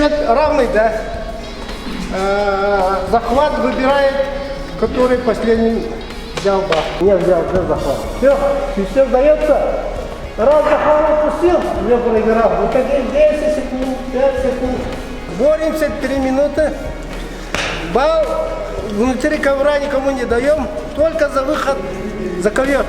Счет равный, да? Захват выбирает, который последний взял бал. Не взял, да, захват. Все, все сдается. Раз захват отпустил, я проиграл. Вот такие 10 секунд, 5 секунд. Боремся 3 минуты. Балл внутри ковра никому не даем, только за выход за ковер.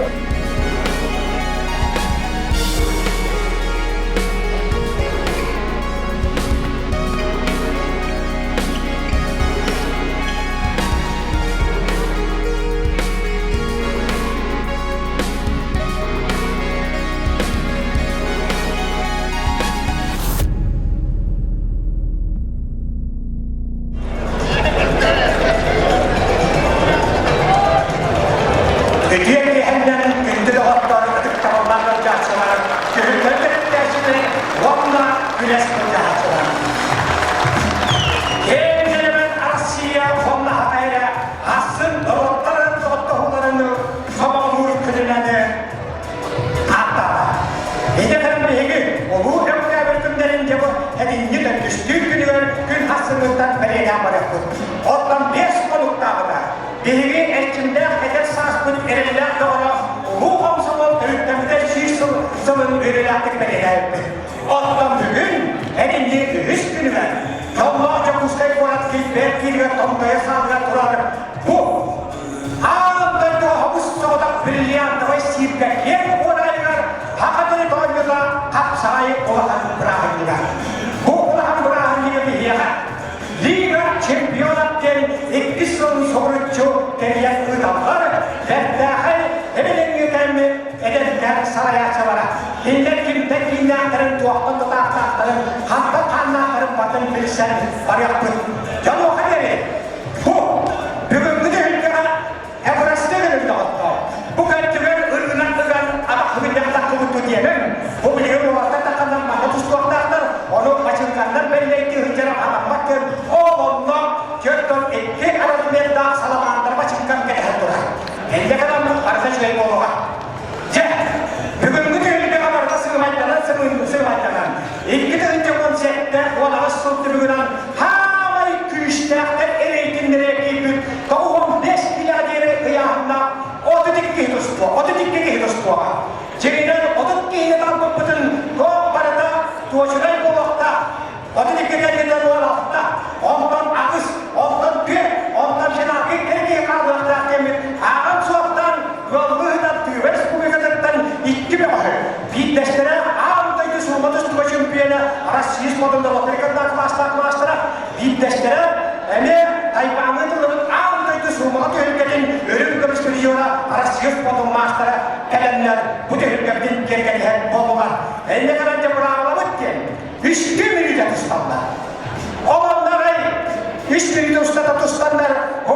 Үтүө киэһэннэн күндү доҕоттор, ытыктабыллаах ыалдьааччылар, түһүлгэ төрүттээччилэр уонна күрэс былдьаһааччылар. Киэҥ нэлэмэн Россия уонна Саха эрэ ахсын норуоттарын доҕоттоһууларын сомоҕолуур күнүнэн ааттаата. Ити кэлэн биһиги улуу Өктөөбүр күннэрин дьэ бу этинньи төрдүстүүр күнүгэр күн ахсыныттан бэлиэтээн барыахпыт. Оттон биэс хонуктааҕыта биһиги эрчимнээх эдэр сааспыт эрэллээх доҕоро улуу хомсомуол төрүттэммитэ 100 сыл сылын үөрүүлээхтик бэлиэтээбиппит. Оттон бүгүн этинньи үһүс күнүгэр дьоллоох Дьокуускай куорат килбээн киинигэр томтойо саалыгар турар бу Аан дойдуга хомус соҕотох бриллиантовай сииргэ киэҥ уораайыгар саха тылын оонньуута хапсаҕай улахан бырааһынньыга. Бу улахан бырааһынньыгы биһиэхэ Лига чемпионов диэн иккис сылын соһуччу тэрийэн ыыталлар бэртээхэй эбилиҥҥи кэмми эдэрдэр салайааччылара. Кинилэр кимтэн кииннээхтэрин, туохтан тутаахтаахтарын, хантан хааннаахтарын батын билсэн барыахпыт. Дьонуоха диэри Бу бүгүҥҥү түһүлгэҕэ эбырастыы гынын доҕоттоор. Бу кэлтүгэр ыргынан ыган атаххыбын таххыбытту диэмэҥ. Бу билигин уолаттар тахханнар манна тустуохтаахтар. Ону бачыҥканнар бэллэйдии сылдьар аламмат кэм. Ол онно 42 размердаах саламаандар бачыҥкам кэтэһэн турар. Энньэ гынан барыта үчүгэй буолуоҕа. Дьэ, бүгүҥҥү түһүлгэҕэ барыта сыымайданан сыымайданан, 2017 18 сыл түмүгүнэн хаамай күүстээхтэр рейтиннэрэ киирбит 95 килэҕэ диэри ыйааһыннаах 32 киһи тустуо, 32 киһи тустуоҕа. Дьиҥинэн 30 киһини талбыппытын туох барыта туочунай буолуохтаах. 32 кэллиннэр 16, онтон 8, онтон 4, онтон финалга икки киһи хаалыахтаах диэммит ааҕан суохтаан ыаллыы ыытар Тыва Республикатыттан икки бөҕөһү, биирдэстэрэ аан дойду суумма тустууга чемпиона Россия спордун норуоттарыгар класстаах маастара, биирдэстэрэ эмиэ Тайваҥҥа тыллыбыт аан дойду суумаҕа түһүлгэтин үрүҥ көмүс призера Россия спордун маастара кэлэннэр бу түһүлгэбитин киэргэтиһэр буоллулар. Инньэ гынан дьэ быраабылабыт диэн үстүү мүнүүтэ тусталлар. Ол оннорой үс мүнүүтэ устата тустаннар бу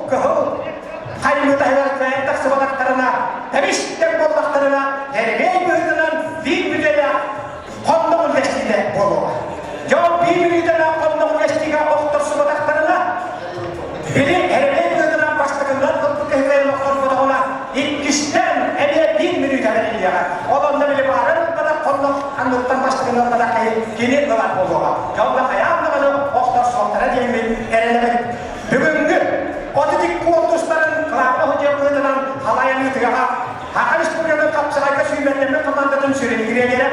кыһыл хаймытаһыгар кыайан тахсыбатахтарына, тэбистэр буоллахтарына, эрэгэй быһыытынан биир мүнүүтэлээх хонноҕ үллэстиитэ буолуоҕа. Дьон биир мүнүүтэлээх хонноҕ үллэстиигэ охторсубатахтарына, били эрэгэй быһыытынан бастакыннан ылбыт киһилэрин охторботоҕуна, иккистээн эмиэ биир мүнүүтэ бэриллиэҕэ. Ол онно били баарын ылбатах хоннох анныттан бастакыннан ылбатах киһи кини ылар буолуоҕа. Дьон да хайаан даҕаны охторсуохтара диэммин эрэнэбин. Бүгүҥҥү 32 куонкурстарын кылаабына судьуйа быһыытынан халайан ыытыаҕа Саха Республикатын хапсаҕайга сүүмэрдэммит хамаандатын сүрүн тренерэ,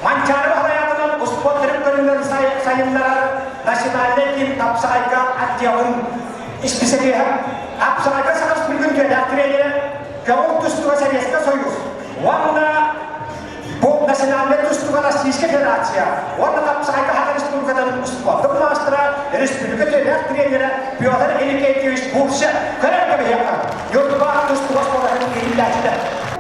Манчаары Баһылай аатынан успуорт төрүт көрүҥнэрин сайыннарар национальнай киин хапсаҕайга отделын исписэлииһэ, хапсаҕайга Саха Республикатын үтүөлээх тренерэ, көҥүл тустууга Советскай Союз уонна Бу национальнай тустууга Российскай Федерация уонна хапсаҕайга Саха Республикатын спордун маастара, республика үтүөлээх тренерэ Петр Иннокентьевич Бурцев көрөн кэбиһиэххэ Ньурба тустууга оскуолатын иитиллээччитэ.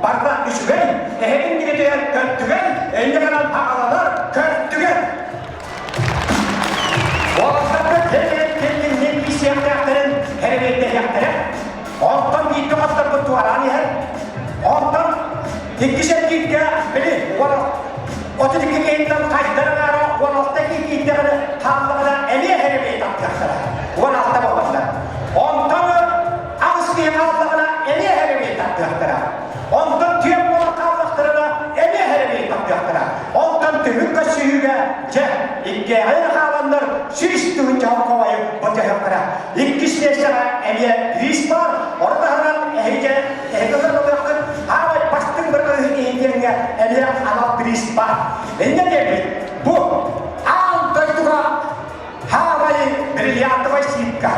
Барыта үчүгэй, эһэтин дигитигэр көрдүгэн, инньэ гынан аҕаланар көрдүгэн. Уолаттарга кэлин кэлин киисиэхтээхтэрин эрэбиэрдэһиэхтэрэ. Онтон бииргэ хотторбут туораан иһэр. Онтон иккис эргииргэ били 32 киһиттэн хайдар аҥаара 16 киһи киирдэҕинэ хааллаҕына эмиэ эрэбиэй тахтыахтара. 16 буоллахтар. Онтон аҕыс киһи хааллаҕына эмиэ эрэбиэй тардыахтара. Онтон түөрт буолан хааллахтарына эмиэ эрэбиэй тардыахтара. Онтон түмүк көрсүһүүгэ дьэ. иккиэҕин хааланнар 100 000 холкуобайы былдьаһыахтара. Иккис миэстэҕэ эмиэ бириис баар, ону таһынан эһиги эһиги ылыаххыт аабай бастыҥ быргыһы киһи диэҥҥэ эмиэ анал бириис баар. Инньэ диэбит, бу аан дойдуга хаамай бриллиантовай сиикка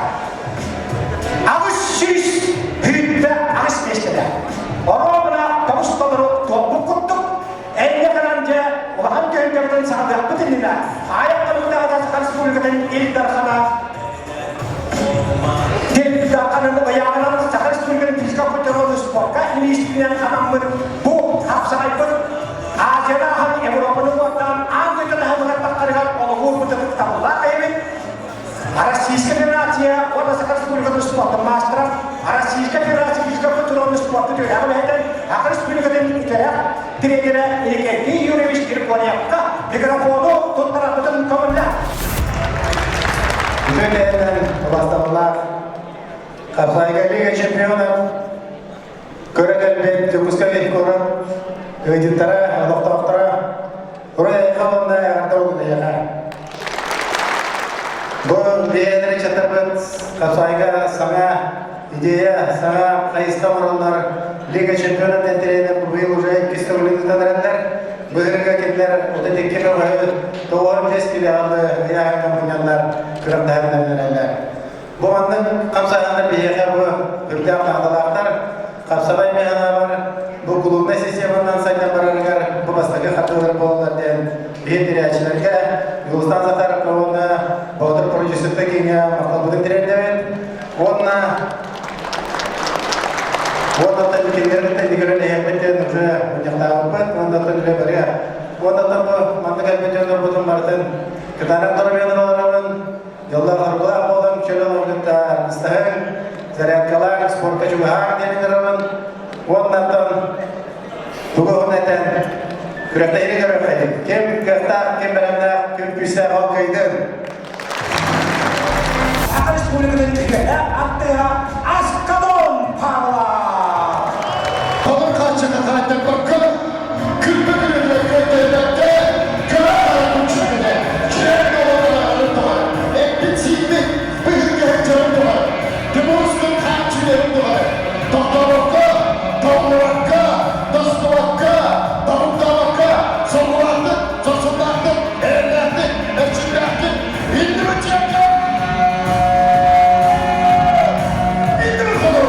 828 миэстэлээх. Оруобуна тоҕус толору туолбут курдук, Энньэ гынан дьэ улахан түһүлгэбитин саҕалыахпыт иннинэ, аайах хонуктааҕыта Саха Республикатын Ил Дархана Ил Дарханын ыйааҕынан Саха Республикатын физика культураны спорка миниистиринэн анаммыт бу хапсаҕайбыт Азияны аһан Европаны уоттаан аан дойду таһымыгар таххарыгар олоҕу ытыктабыллаах эбит. Российская Федерация уонна Саха Республикатын спортун маастара, Российская Федерация физическэй культураны спорта үөрэҕин үлэһитэ, Саха Республикатын үтүөлээх тренерэ Иннокентий Юрьевич Григорьевка микрофону туттарарбытын көҥүллээх. Үтүө кэлэн убастабыллаах Хапсайга Лига чемпионов көрө кэлбит Дьокуускай куорат ыалдьыттара, олохтоохторо Ура эйиэхэ уонна эҕэрдэ буолун эйиэхэ. Бу биһиэннэри чатарбыт Хапсайга саҥа идея, саҥа хайысха оҥороллор. Лига чемпионов тренер быйыл уже иккис төгүлүн ыытан эрэллэр. Быһырга кинилэр 32 көҕөһү 95 килоҕы ыйааһыҥҥа мунньаннар күрэхтэһэн эрэллэр. Бу маннык хамсааһыннар биһиэхэ бу үрдээх наадалаахтар. Хапсабай механабар бу клубнай системанан сайдан барарыгар бу бастакы хардыылар буолаллар диэн биһи тирээччилэргэ Дьулустан Захаров уонна Боотур продюсерта кииҥҥэ махталбытын тириэрдэбит. Уонна уонна кинилэртэн көрөн эһиэхпит диэн уже мунньахтаабыппыт. Уонна үлэ барыа. Уонна бу маннык элбэх дьоннорбутун барытын кытаанах доруобуйаны баҕарабын. Дьоллоох-соргулаах буолан чөл олоҕу кытта аргыстаһыҥ, зарядкалаах, спорка чугаһааҥ диэн ыҥырабын. Уоннаттан тугу уһун этэн күрэхтэһиини көрүөххэйиҥ. Ким кыахтаах, ким бэлэмнээх, ким күүстээх ол кыайдын. Саха Республикатын үтүөлээх артыыһа Аскалон Павлов! Халыҥ хааччахха хаайтарбакка, күлбэ күлүмнэргэ кэлбэккэ, кыра аҕатын чүмэнэ, киэҥ олоҕун туһар, эппит-сииммит быһыҥҥа дьонун туһар, Тимурскай хааччыйарын туһар, тохтообокко, толлубакка, тостубакка, тобуктаабакка, соргулаахтык, сорсуннаахтык, эрэллээхтик, эрчимнээхтик, иннибит дьиэккэ! Иннибит хоту!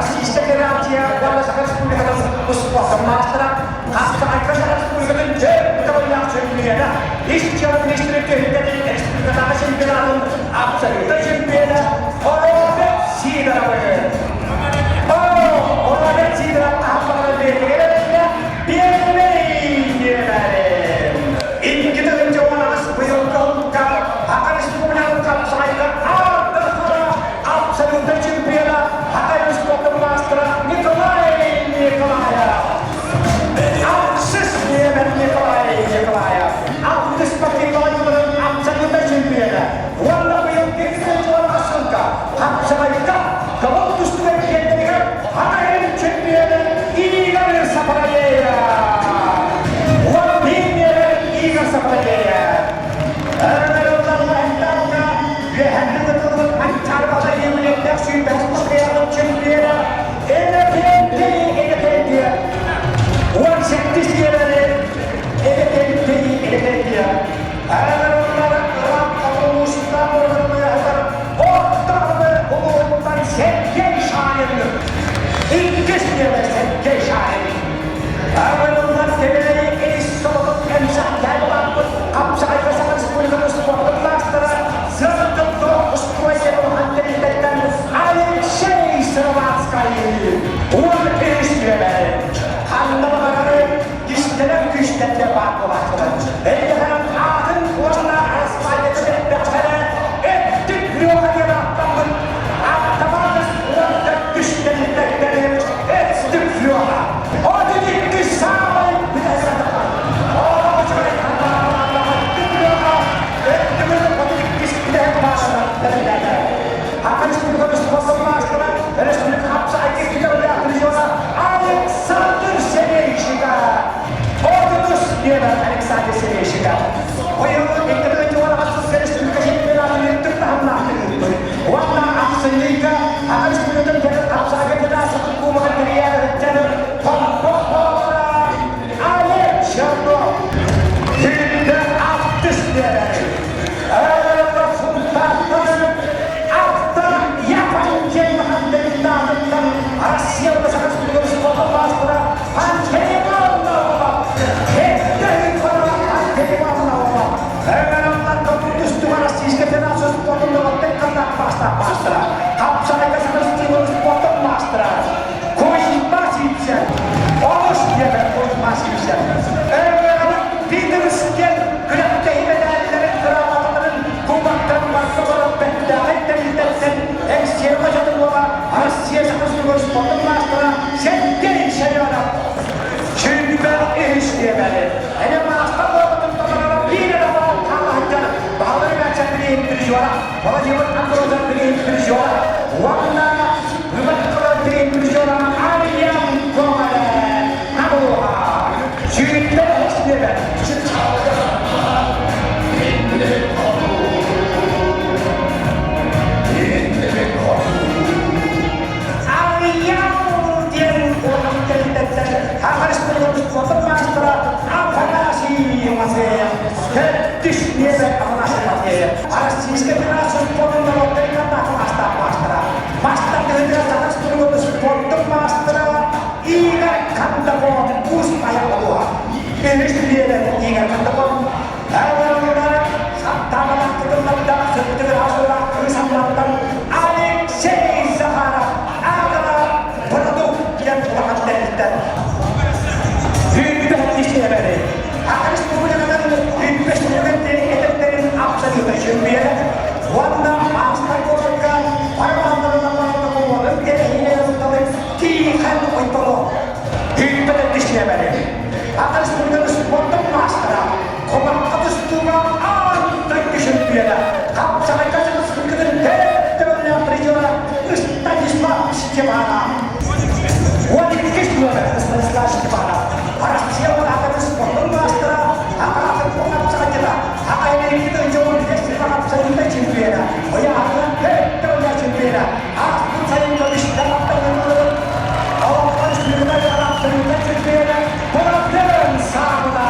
Российская Федерация уонна Саха Республикатын успуордун маастара, Хапсаҕайга Саха Республикатын дьэ көҕүллээх чемпиона, ис дьыала министрин түһүлгэтин республикатааҕы чемпионатын абсолютнай чемпиона Роберт Сидоровы. Роберт Сидоров хаһан бэйэтигэр эрэннэ, биэрмэй диэмэрин. 2018 быйылгы ылга Саха Республикатын хапсаҕайга аан абсолютнай чемпиона Саха спортун маастара Николай Николаев. Ахсыс нүөмэр Николай Николаев. Алтыс спортивнай оонньууларын абсолютнай чемпиона уонна быйыл 2010 сылга хапсаҕайга көҥүл тустууга киэрдэригэр Саха чемпиона Игорь Сапараеев. Уон биир нүөмэр Игорь Сапараеев. Үөһэнни ытыллыбыт Манчаары Баҕайы үлэлээх сүүрбэһис кыайаҕын чемпиона Иннокентий Иннокентьев 18 киэлэри Иннокентий Иннокентьев Араҥалар ыраах улуустаах уорганныаһытар Оттоҕуна улууһуттан Сергей Шарин иккис миэрэ Сергей Шарин Араҥалар Кэбээйи ис солотун эмсэхтээн улааппыт Хапсаҕайга Саха Республикатын спордун маастара Сырдык устуойа улахан тэрилтэттэн Алексей Сыроватскай 13 миэрэ ханна баҕарары кистэлэҥ күүстэргэ баар буолааччылар. Эйиэхэ аатын уонна араспаанньатын эттэххэ, эттик Леха диэн ааттаммыт Аттаманыс уонна күстэллэрдэрин эттик Леха. 32 саамай бүтэһик. Саха Республикатын спордун маастара, республика хапсаҕай региона Александр Сергеевичка. Ордунус диэн Александр Сергеевичка. Быйыл 2016 республика чемпионатын үрдүк таһымнаахтык ыыппыт. Уонна ахсынньыга Саха Республикатын кэлин хапсаҕайга федерациятын кубогын тэрийээриттэн Хомпох Боотура Олег Чернов Күндэ алтыс диэбэт. Питерскэн күрэхтэһии мэтээллэрин грамоталарын кубоктарын барса олорон бэртээхэй тэрилтэттэн Эксиэҕэ дьонугуола Россия саха спордун маастара Сергей Семенов сүүрбэ үһүс диэбэли. Эне маастар буолбутун толороро биир эрэ баал хаала сылдьар Баһылай Мээчэк билиһин призера, Владимир Андросов билиһин призера уонна Выбор билиһин призера Арьян Гоголев Набуха. Сүүрбэ үһүс диэбэт. Арыйаал диэн улахан тэрилтэттэн Саха Республикатын спордун маастара Афанасий Матвеев төрдүс миэстэ Афанасий Матвеев Российскай Федерация спордун норуоттарыгар маастар маастара маастар тыһыынча Саха Республикатын спордун маастара Игорь Кондаков Уус Майа улууһа үһүс миэстэ Игорь Кондаков Алексей Захаров аатына продукт диэн улахан тэрилтэ Сүүрбэ Саха Республикатын үппэстэрин этэрдэрин абсолютно чемпиона уонна маастар буоларга барабаннарын кэрэһиинэ Тихон Ойбонов Сүүрбэ Саха Республикатын спордун маастара Кумахха тустууга аан дойду чемпиона, хапсаҕайга сылгытын төрт призера Станислав Степанов. 12 номер Станислав Степанов. Россия аатын спордун маастара, аатын хапсаҕайдьыта, Аха абсолютно чемпиона, Ояхатынан төрт чемпиона, ааспыт сайын көмүстэн Олохтон абсолютно чемпиона Болотын Саабына.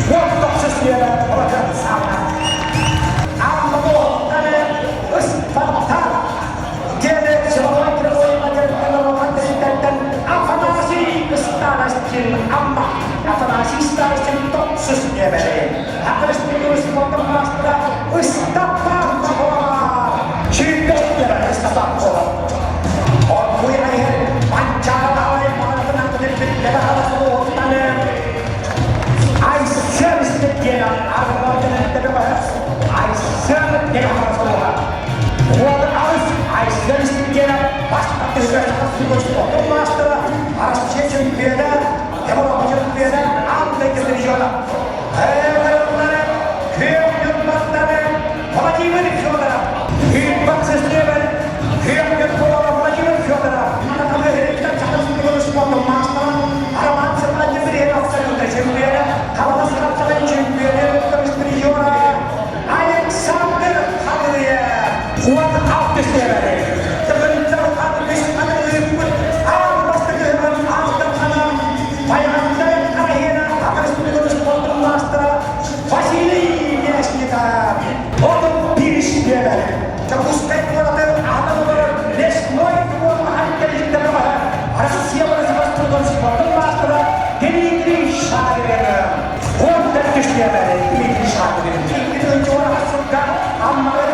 19 үөмэн Болотын Саабына. Аммаботтары ыспаттар. Диэни силовой кривой материалын Афанасий Старостин Амма. Афанасий Старостин тохсус үөмэри. Акырыстыгы спортун маастара Ыстаппан Пахова. 25 үөмэн Ыстаппан Пахова. Оргуй айыр Манчаалаалай маҕанатынан көтүппүт Айсен диэн Айсен диэн Айсен диэн спортун маастара, Россия чемпиона, Европа чемпиона, аан дойду призера. Күөх ньурбаттары Владимир Федоров, Күөх сестребер, Күөх ньурбалара Владимир Федоров, спортун маастара, Роман Сергеев абсолютно чемпиона, Хаҥалас хапсаҕай чемпиона, призера Александр Хадыев. 16 севери. Тыгынтар хан үс ханылыыппыт аан бастакыһынан аалтан ханаан Байҕантай Арахена Саха спортун маастара Василий Мясников. Отут биир сиэбэри. Дьокуускай куораты аһынан олорор Лесной двор тэрилтэ Россия спортун маастара Дмитрий Шадрин. 14 сиэбэри Дмитрий Шадрин. 2010 сылга Аммаҕа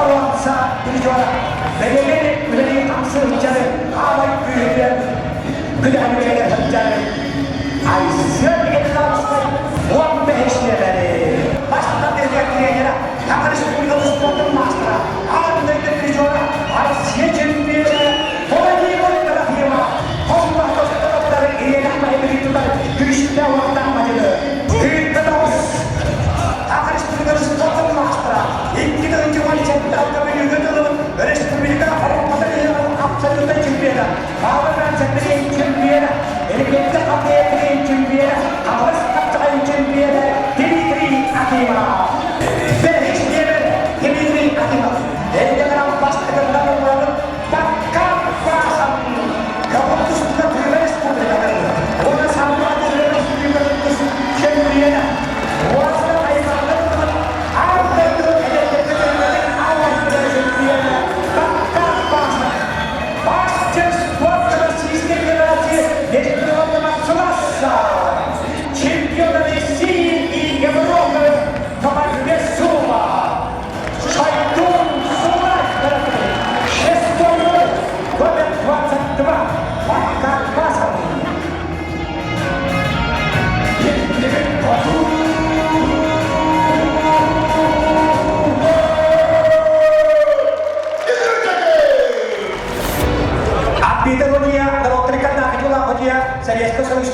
боруонса призера. Бэлиэлэри үлэлии хамсыы сылдьары аабай күүһүгэр күдэһэнигэр сылдьары Айсен Николаевскай 15 сиэбэри. Бастакы тренера Саха Республикатын спортун маастара, аан дойду призера, Россия чемпиона Владимир Трофимов Хомбахтостороптары күүстээх уохтаах мадьыны. Саха Республикатын спортун маастара, 2017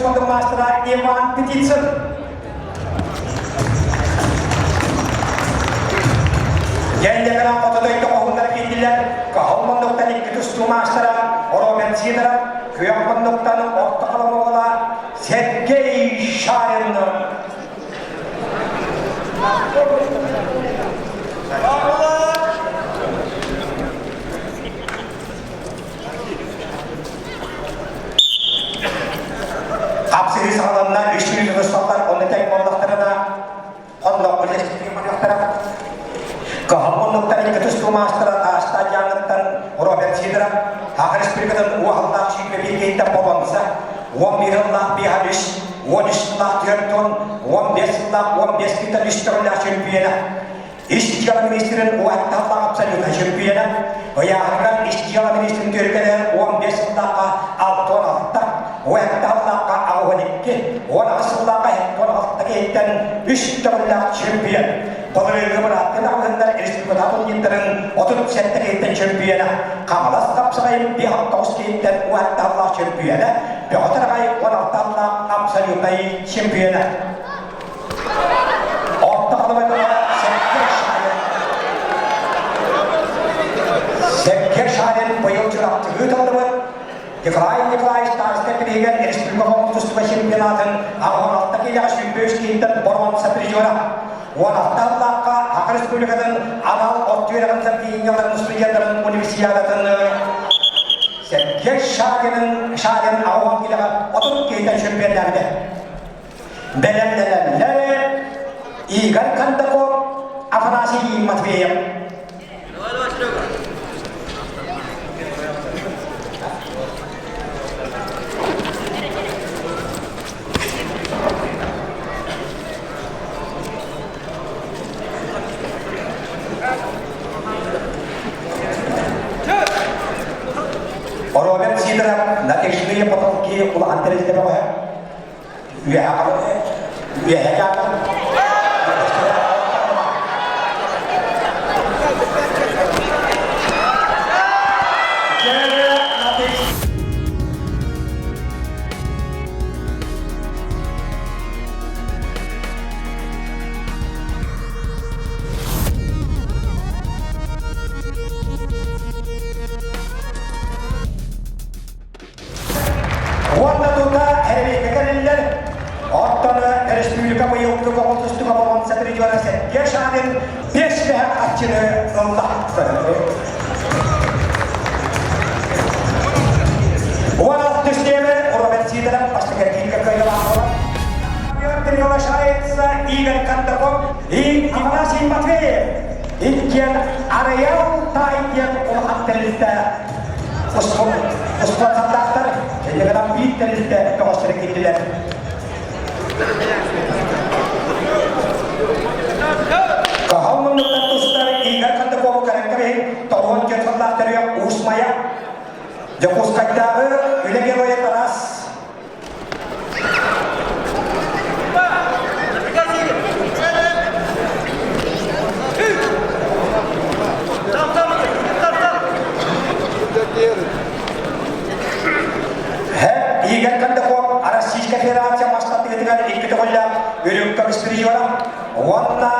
спордун маастара Иван Птицын. Дьэндэкэрэн хоту дойду хоһууннара киирдилэр. Каһыл муннуктан икки тустуу маастара Роберт Сидоров, күөх муннуктан орто холомоҕола Сергей Шарин. Хапсыһыы саҕаланна, үс күн усталлар, онно тэҥ буоллахтарына, хонноххо үлэстиир Кыһыл муннуктар икки тустуу маастара Таастаах Дьааҥыттан Роберт Сидоров, Саха Республикатын уоһаллаах сүүрбэ биир боруонса, 11 сыллаах биэһэ үс, 13 сыллаах түөрт уон, 15 сыллаах 15 киитэ үс төгүллээх чөмпүйүөнэ. Ис дьыала министрин уоһаттаах абсолютно чөмпүйүөнэ. Ыйааһыныгар ис дьыала министрин түөрүкэлээн 15 сыллаахха 66, уоһаттаахха 82, 18 сыллаахха 76 киһиттэн үс төгүллээх чөмпүйүөн. Былырыыҥҥы бырааттыы даҕаһыннар республика турнирдарын 37 киһиттэн чөмпүйүөнэ, Хаҥалас хапсаҕайын 59 киһиттэн уоһаттаахлаах чөмпүйүөнэ, Бөҕө Тараҕай 16-лаах абсолютнай чемпиона. Орто Халыматыга Сергей Шарин Сергей Шарин быйыл Чурапчыга ыытыллыбыт Николай Николаевич Тарскай бирииһигэр республика тустууга чемпионатын 86 киилэҕэ 23 киһиттэн боруонса призера. 16 сыллаахха Саха Республикатын анал от үөрэҕин сэргиинньэлэрин студеннарын универсиадатын Сергей Шагинын Шагин 80 киилэҕэ 30 киһиттэн чемпионнаабыта. Бэлэмнэнэллэр Игорь Кондаков, Афанасий Матвеев. Роберт Сидоров натяжные потолки улахан тэрилтэ бөҕө Үөһэ үөһэ Уонна тута эрэбиэккэ кэлиллэр. Оттон республика быйылгы оҕотустуга боруонса призера Сергей Шанин бес бэһэ аччыны ылла. Уон алты систиэмэ Роберт Сидоров бастакы эргииргэ кыайыылаах Приглашается Игорь Кондаков и Афанасий Матвеев. Иккиэн Арыйал Тай диэн улахан тэрилтэ Успуонсардаахтар кинилэрин биир тэрилтэ көҕөстөрө киирдилэр. Каһал муннуктан тустар Игорь Кондакову көрөн кэбиһин тоҕуон түөрт сыллаах төрүөх Уус Майа Дьокуускайдааҕы үлэ геройа Тарас Игорь Кондаков Российская Федерация мастатыытыгар икки төгүллээх үрүҥ көмүс призера уонна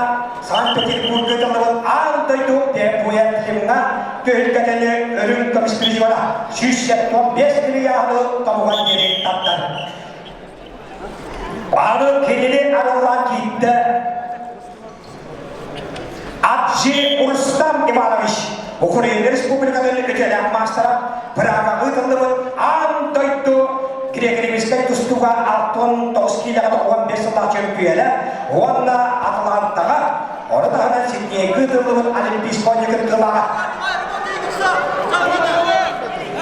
Санкт-Петербурга ыытыллыбыт аан дойду пуэтлимҥа түһүлгэтини үрүҥ көмүс призера 175 миллиарды тобугар диэри тардар. Аны кинини арыллаан киирдэ Аджи Рустам Иванович, Украина Республикатын үтүөлээх маастара, Прага ыытыллыбыт аан дойду греко-римскэй тустууга 69 киилэҕэ 95 сыллаах чөмпүйүөнэ уонна Атлантаҕа, ону таһынан Сиднейгэ ыытыллыбыт Олимпийскай оонньуу кыттыылааҕа.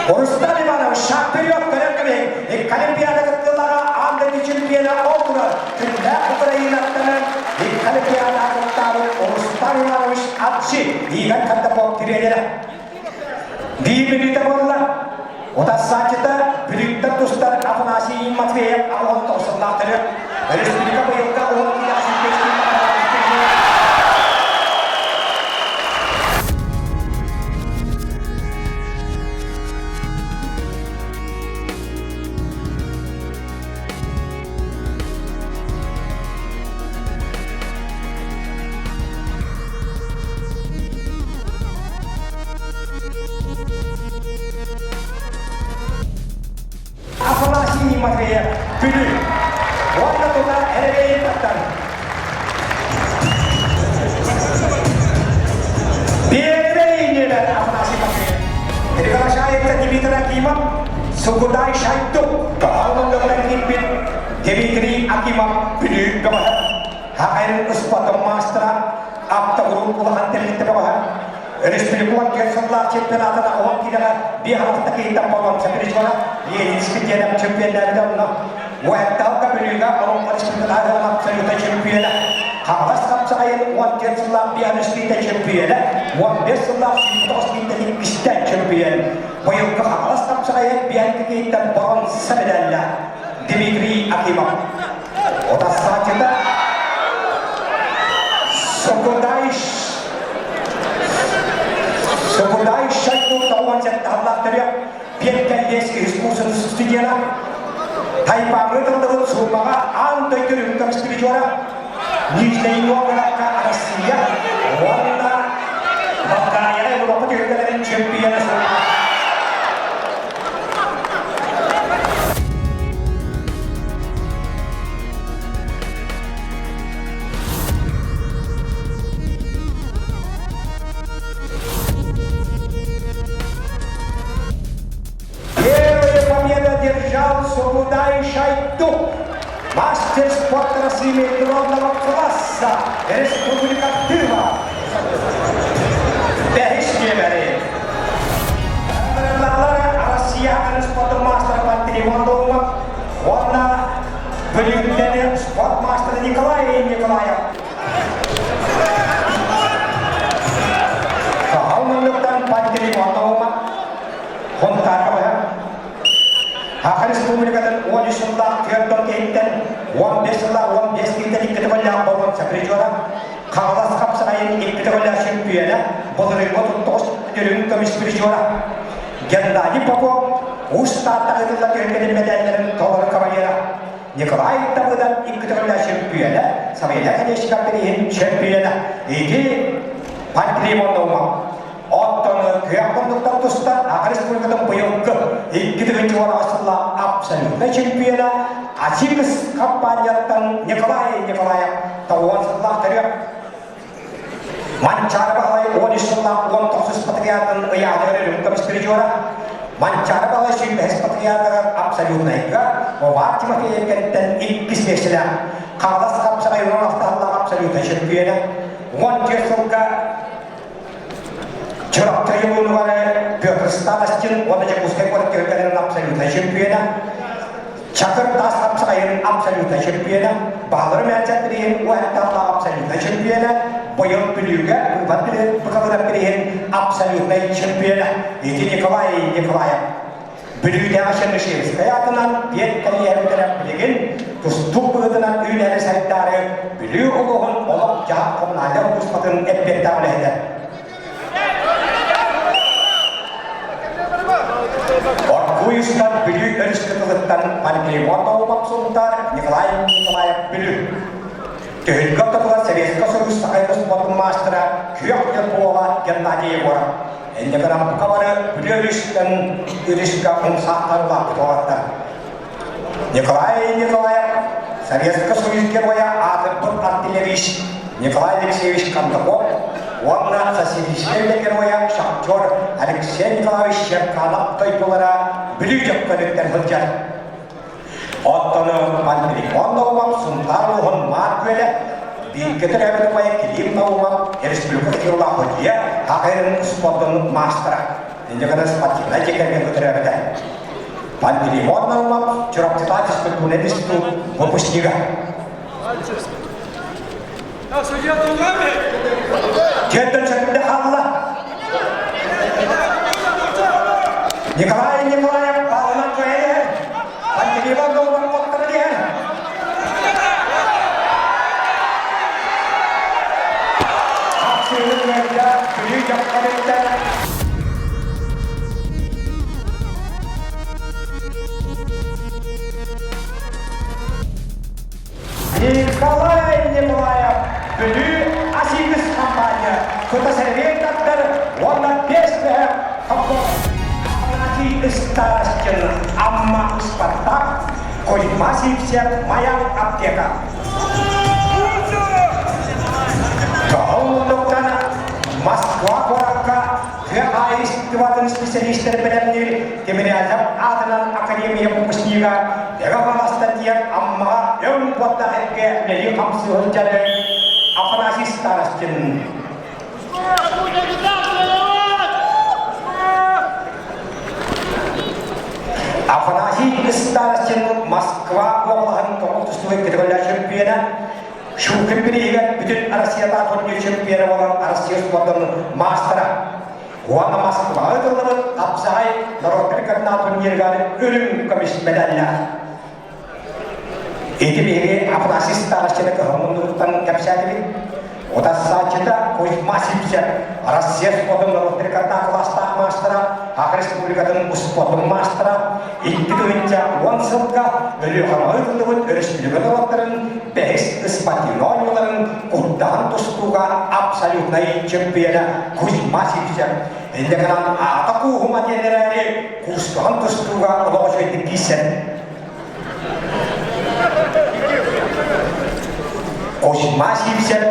Рустам Иванович шаг вперед көрөн кэбиһиҥ, икки Олимпиада кыттыылааҕа аан дойду чемпиона ол турар күннээх Украинаттан икки Олимпиада кыттаабыт Рустам Иванович Апчи Игорь Кондаков тренерэ. Биир мүнүүтэ буолла. Утарсааччыта Бүлүүттэн тустар Афанасий Матвеев 69 сыллаах төрүт. Республика быйылга уһун киилээх Бүлүү. Уонна тута эрэбэйин таттар. Первый номер Афанасий Матвеев. Приглашается Дмитрий Акимов, Сугудай Шайду, Тоһоҕолоҥҥо киирбит Дмитрий Акимов Бүлүү бөҕөһө. Хахайын ыспатын маастара, автогрупп улахан тэрилтэ бөҕөһө. Республика кэл сыллаах чемпионатына оһон киинэҕэ биир хаста киһиттэн болуомса призера Ленинский диэн чемпионнээбитэ онно Уэтталга Бүлүүгэ Олоҥхо Республикатааҕы абсолюта чемпиона Хаҥалас хапсаҕайын 14 сыллаах бианистиитэ чемпиона 15 сыллаах 109 киинтэн иккистэн чемпион быйылгы Хаҥалас хапсаҕайын бианкикииттэн боронса медаллаах Дмитрий Акимов Отассааччыта Сокудай Сокудай Шайку тоҕуон сэттэһаллаах төрүөх Пиэт кэллиэс искусствен студена Тайпаҥҥы тыллыбыт суумаҕа аан дойду үрүҥ призера Нижнэй Новгородка Россия уонна Болгарияҕа Европа түһүлгэлэрин чемпиона суумаҕа Первая победа держал Сугудай Шайдук, мастер спорта России международного класса, Республика Тыва. Бэһис нүөмэри. Россия спорт мастера Пантелеймон Долмов уонна Бүлүүттэн спорт мастера Николай Николаев. Сахал муннуктан Пантелеймон Долмов Хонтаарга быһа Саха Республикатын 13 сыллаах түөрт киһиттэн 15 сыллаах 15 киһиттэн иккитэ голлаах болуон призера Хаҥалас хапсаҕайын иккитэ голлаах чемпиона былырыыҥҥы 39 үрүҥ көмүс призера Геннадий Попов Уус Тааттаҕа ыытыллар түһүлгэтин мэтээллэрин толору кавалера Николай Давыдов иккитэ голлаах чемпиона Савелий Конечников бирииһин чемпиона Ити Пантелеймон Наумов Оттон күөх муннуктан тустан Саха Республикатын быйылгы 2010 сыллаах абсолютнай чемпиона Асикс компанияттан Николай Николаев тоҕуон сыллаах төрүөх Манчаары Баһылай 13 сыллаах 19 патриотын ыйааһыныгар үрүҥ көмүс призера Манчаары Баһылай сүүрбэһис патриотыгар абсолютнайга Овар Тимофеев кэнниттэн иккис миэстэлээх Хаҥалас хапсаҕай 16 сыллаах абсолютнай чемпиона 14 сылга Чурапчы ойуунугар Петр Старостин уонна Дьокуускай куорат түһүлгэлэрин абсолютнай чемпиона, Чакыр таас хапсаҕайын абсолютнай чемпиона, Баһылары мээччэттириһин уһатталлаах абсолютнай чемпиона, быйыл Бүлүүгэ Быыбар Быкалырап бириһин абсолютнай чемпиона Ити Николай Николаев. Бүлүүтээҕи Чернышевскай аатынан биэт кэлиэһэбитэрэ билигин тустуук быһыытынан үүнээри сайдаары Бүлүү улууһун олох-дьаһах коммунальнай улууспатын эппиэттээх үлэһитэ. Оргууйустан Бүлүү өрүс кытылыттан Пантелеймон Наумов Сунтаар, Николай Николаев Бүлүү. Түһүлгэ ортотугар Советскай Союз Саха спортун маастара Күөх Ньургуола Геннадий Егоров Инньэ гынан бука бары Бүлүү өрүстэн өрүскэ умсаахтар улааппыт уолаттар. Николай Николаев, Советскай Союз Геройа аатырбыт артиллерист Николай Алексеевич Кондаков уонна Социалистическай Геройа шахтер Алексей Николаевич Черканов дойдулара Бүлүү дьөккөнүттэн сылдьар. Оттон Пантелеймон Наумов Сунтаар улууһун Маар Күөлэ бииргэ төрөөбүт убайа Килиим Наумов республика титуллаах судьуйа, АХР спордун маастара. Инньэ гынан спортивнай дьиэ кэргэҥҥэ төрөөбүтэ. Пантелеймон Наумов Чурапчытаах физкультурный институт выпускнига. Дьиэттэн сөпүндэ хаалла. Николай Николаев баалынан кыайан Пантелеймон Наумов оттора диэн. Хапсыырын ыарда Бүлүү дьахтарыттан Николай Николаев Бүлүү Асигис компания кыта сэргиэн таттар уонна биэс бэһэ Афанасий Старостин Амма Спартак. Кузьма Сивцев Маяк аптека. Тоһоҕолуктан Москва куоракка тыа хаһаайыстыбатын специалистэрин бэлэмниир Тимирязев аатынан академия выпускнига Эгэ Хаҥаста диэн Аммаҕа өҥ уоттаах эргэ үлэлии-хамсыы сылдьар Афанасий Старостин. Афанасий Старостин Москва уобалаһын тоҕус тустууга көтөҕүллэр чөмпүйүөнэ, Щукин бирииһигэр бүтүн Россиятааҕы турнир чемпиона буолан Россия спордун маастара. Уонна Москваҕа ыытыллыбыт хапсаҕай норуоттар кытынаа турнирыгар үрүҥ көмүс медаллаах. Ити биһиги Афанасий Старостины кыһыл муннугуттан кэпсээтибит. Утарсааччыта Кузьма Сивцев, Россия спордун норуоттар кытта кылаастаах маастара, Саха Республикатын успуордун маастара, 2010 сылга Өлүөхүмэҕэ ыытыллыбыт өрөспүүбүлүкэ норуоттарын бэһис спортивнай оонньууларын курдаһан тустууга абсолютнай чемпиона Кузьма Сивцев. Инньэ гынан аата кууһума диэн эрээри, куустуһан тустууга олох үчүгэйдик киирсэн Кузьма Сивцев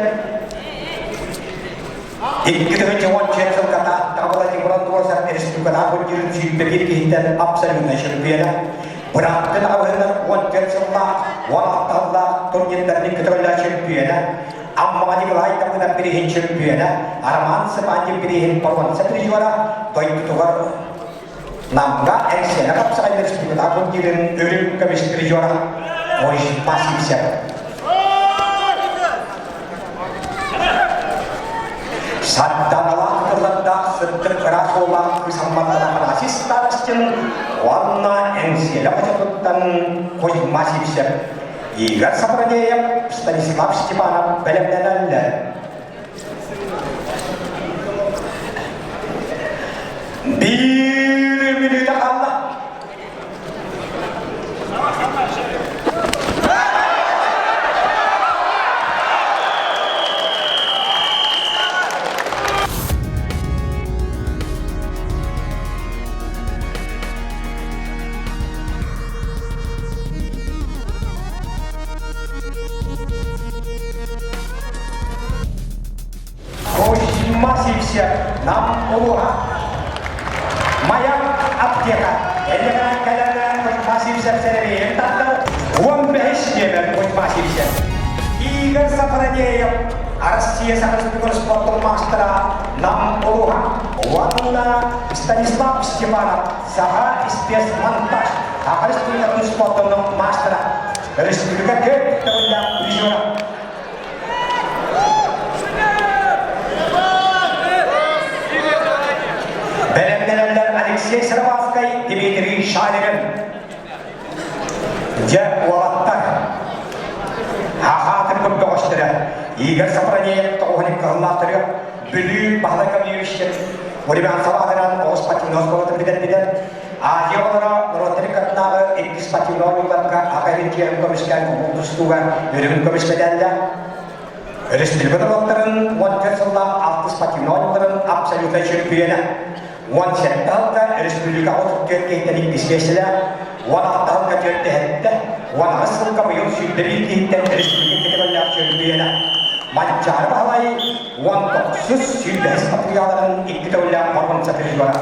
2014 сылга Тааттаҕа Владимир Андросов республикатааҕы турнирын 21 киһиттэн абсолютнай чемпиона, бырааттын аҕабыһынан 14 сыллаах, 16 сыллаах турнирдарын көтөҕүллэр чемпиона, Аммаҕа Николай Давыдов бирииһин чемпиона, Роман Сыпандин бирииһин боруонса призера, дойдутугар Намҥа Эҥсиэли хапсаҕай республикатааҕы турнирын үрүҥ көмүс призера Кузьма Сивцев. Сарданалаах тыллардаах сырдык ыраас уоллаах кыыс Амматтан Афанасий Старостин уонна Эҥсиэли хочотуттан Кузьма Сивцев, Игорь Сапрадеев, Станислав Степанов бэлэмнэнэллэр. Биир мүнүүтэ хаалла. Кузьма Сивцев, Нам улууһа. Маяк аптека. Эллэҕэ кэлэн Кузьма Сивцев сэрэбиэйин тардар. 15 нүөмэр Кузьма Сивцев. Игорь Сафронеев, Россия Саха Республикатын спортун маастара Нам улууһа. Уонна Станислав Степанов, Саха спецмонтаж, Саха Республикатын спортун маастара. Республика көп төгүллээх призера. Бэлэмнэнэллэр Алексей Сыроватскай, Дмитрий Шалигин. Дьэ, уолаттар, хаатырбыт бөҕөстөрө Игорь Сафронеев тоҕуһун кыһыллаахтарыгар Бүлүү Баһылай Гаврильевич Уриванцев аатынан оҕус спортивнай оскуолатын бүтэрбитэ. Азия оҕолоро норуоттарын кытынааҕы иккис спортивнай оонньууларга аҕа иһин көмүскээн куһун тустууга өрүгүн көмүс мэдээллээх. Өрөспүүбүлүкэ норуоттарын 14 сыллаах алтыс спортивнай оонньууларын абсолютнай чөмпүйүөнэ. 17 сылга республика 34 киһиттэн иккис миэстэлээх, 16 сылга түөртэһэттэ, 18 сылга быйыл 101 киһиттэн республика кэтэбэллээх чөмпүйүөнэ. Манчаары Баһылай 19 сүүрбэһис матырыйааларын икки төгүллээх боруонса призера.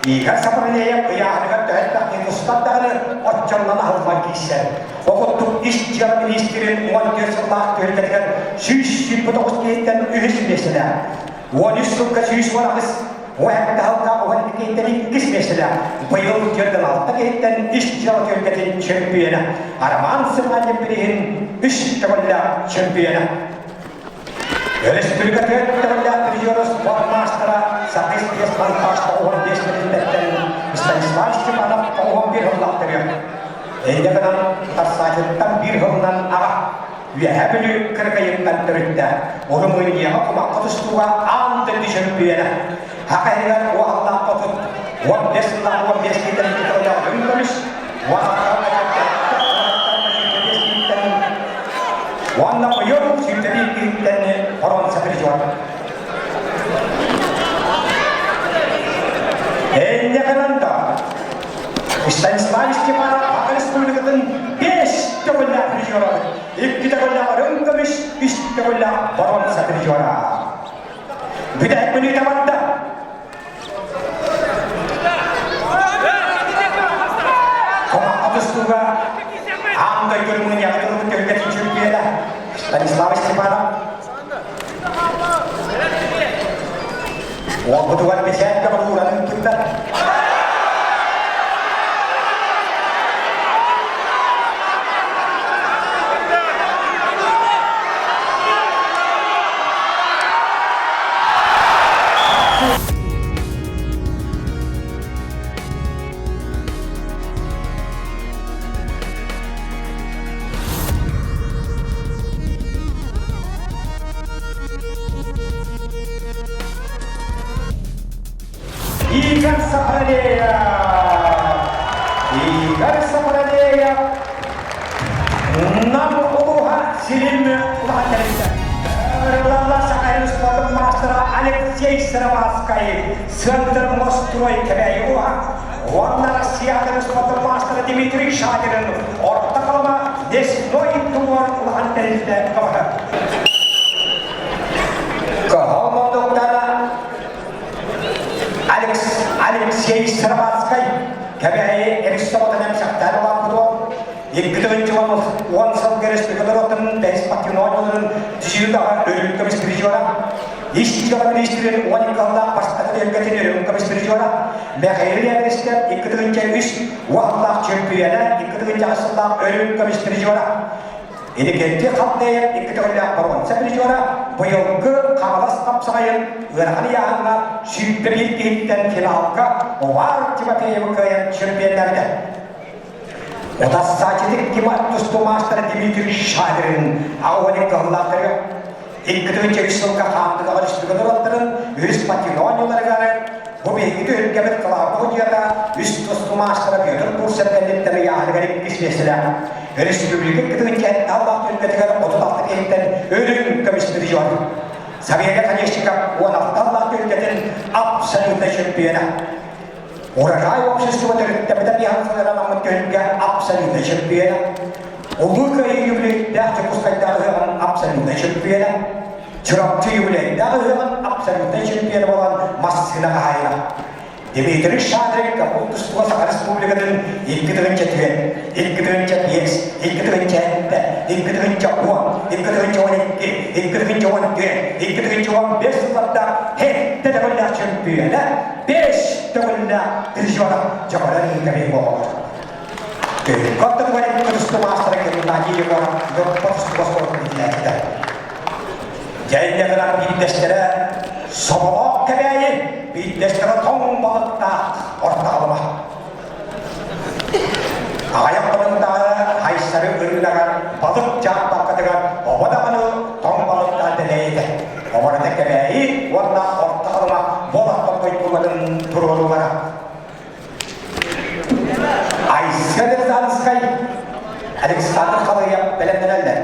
Игорь Сапронеев ыйааһыныгар төһө элбэх киһи тустар даҕаны оччоннон аһыллан киирсэр. Ол курдук ис дьыала миниистирин 14 сыллаах түһүлгэтигэр 129 киһиттэн үһүс миэстэлээх. 13 сылга 118, 17 сылга 12 киһиттэн иккис миэстэлээх. Быйыл 46 киһиттэн ис дьыала түһүлгэтин чөмпүйүөнэ Роман Сыманин бирииһин үс төгүллээх чөмпүйүөнэ. Өрөспүүбүлүкэ төрүт призера спорт маастара Сахис Монтаж 95 тэрилтэттэн Станислав Степанов 91 сыллаах төрүөх. Инньэ гынан Тарсаачыттан биир сылынан аҕа Үөһээ Бүлүү Кыргыйыттан төрүттээх Румынияҕа кумахха тустууга аан дойду чөмпүйүөнэ Саха иһигэр уоһаллаах хотун 15 сыллаах 15 киһиттэн икки өҥ көмүс, Уонна быйыл сүүрдэбиир киһиттэн боруонса призер. Энньэ гынан да Станислав Степанов Саха Республикатын 5 Икки төгүллээх үрүҥ көмүс, үс төгүллээх боруонса призера. Бүтэһик мүнүүтэ барда. Команда тустууга аан дойду Румынияҕа турбут түһүлгэтин чөмпүйүөнэ Станислав Степанов. Уолбутугар бэчээккэ ууран ыыппыттар. Игорь Сафаралеев! Игорь Сафаралеев Нам улууһа сирин улахан тэрилтэ. Ырылалла Саха спортун маастара Алексей Сыроватскай, Центр Мострой Кэбээйи улууһа уонна Россия спортун маастара Дмитрий Шадрин Орто Халыма Лесной Тумор улахан тэрилтэ көмөтө. Кыһыл мундуктара Алекс, Алексей Сыроватскай Кэбээйи Эристотон эмсэхтээн улааппытуон, 2010 сылга республика норуоттарын бэһис патримонияларын түзүүгаҕа өрүн көмүс призера, ис дьыала министрин 12 сыллаах бастакы түһүлгэтин өрүн көмүс призера, Михаил Яковлевич 2003 уһаллаах чөмпүйүөнэ, 2008 сыллаах өрүн көмүс призера, Инникинти Халдеев икки төгүллээх боруонса призера быйылгы Хаҥалас хапсаҕайын ыарахан ыйааһыҥҥа 21 киһиттэн финалга Овар Тимофеевы кыайан чемпионнарда. Утассаачытык Тима тустуу маастара Дмитрий Шадрин аҕа кыһыллаахтарыгар 2003 сылга хаамтыгаҕа республика норуоттарын үһүс патримонияларыгар Бу биһиги түһүлгэбит кылаабыһы дьиэта үс тустуу маастара Петр Бурцев кэнниттэн ыйааһыныгар иккис миэстэлээх. Республика кытыгын аллах түһүлгэтигэр 36 киһиттэн өрүн көмүс призер. Савелий Конечников 16 аллах түһүлгэтин абсолютнай чемпиона. Урожай общество төрүттэбитэ биһан сылыранаммыт түһүлгэ абсолютнай чемпиона. Улуу Кыайыы юбилейдээх Дьокуускайдааҕы ыһыаҕын абсолютнай чемпиона. Чурапчы юбилейдаах ыһыаҕын абсолютнай чемпиона буолан массыына хаһаайына. Дмитрий Шадрин Капут тустууга Саха Республикатын 2004, 2005, 2007, 2010, 2012, 2014, 2015 сылларда сэттэ төгүллээх чемпиона, бэс төгүллээх призера Дьокорон Кабин буолар. Көтүгэр тустуу маастара Геннадий Егоров Ньурба тустууга спортун битилээччитэ. Дьэллэҕинэн биирдэстэрэ Соболоох Кэбээйи, биирдэстэрэ тоҥ балыктаах Орто Халыма. Аҕыйах хонуктааҕы Айсары ырыынагар балык дьаарбаҥкатыгар оҕо даҕаны тоҥ балыктаах дэлэйэтэ. Оборота Кэбээйи уонна Орто Халыма буолаттан дойдуларын туруоруулара. Айсен Рязанскай, Александр Халыев бэлэмнэнэллэр.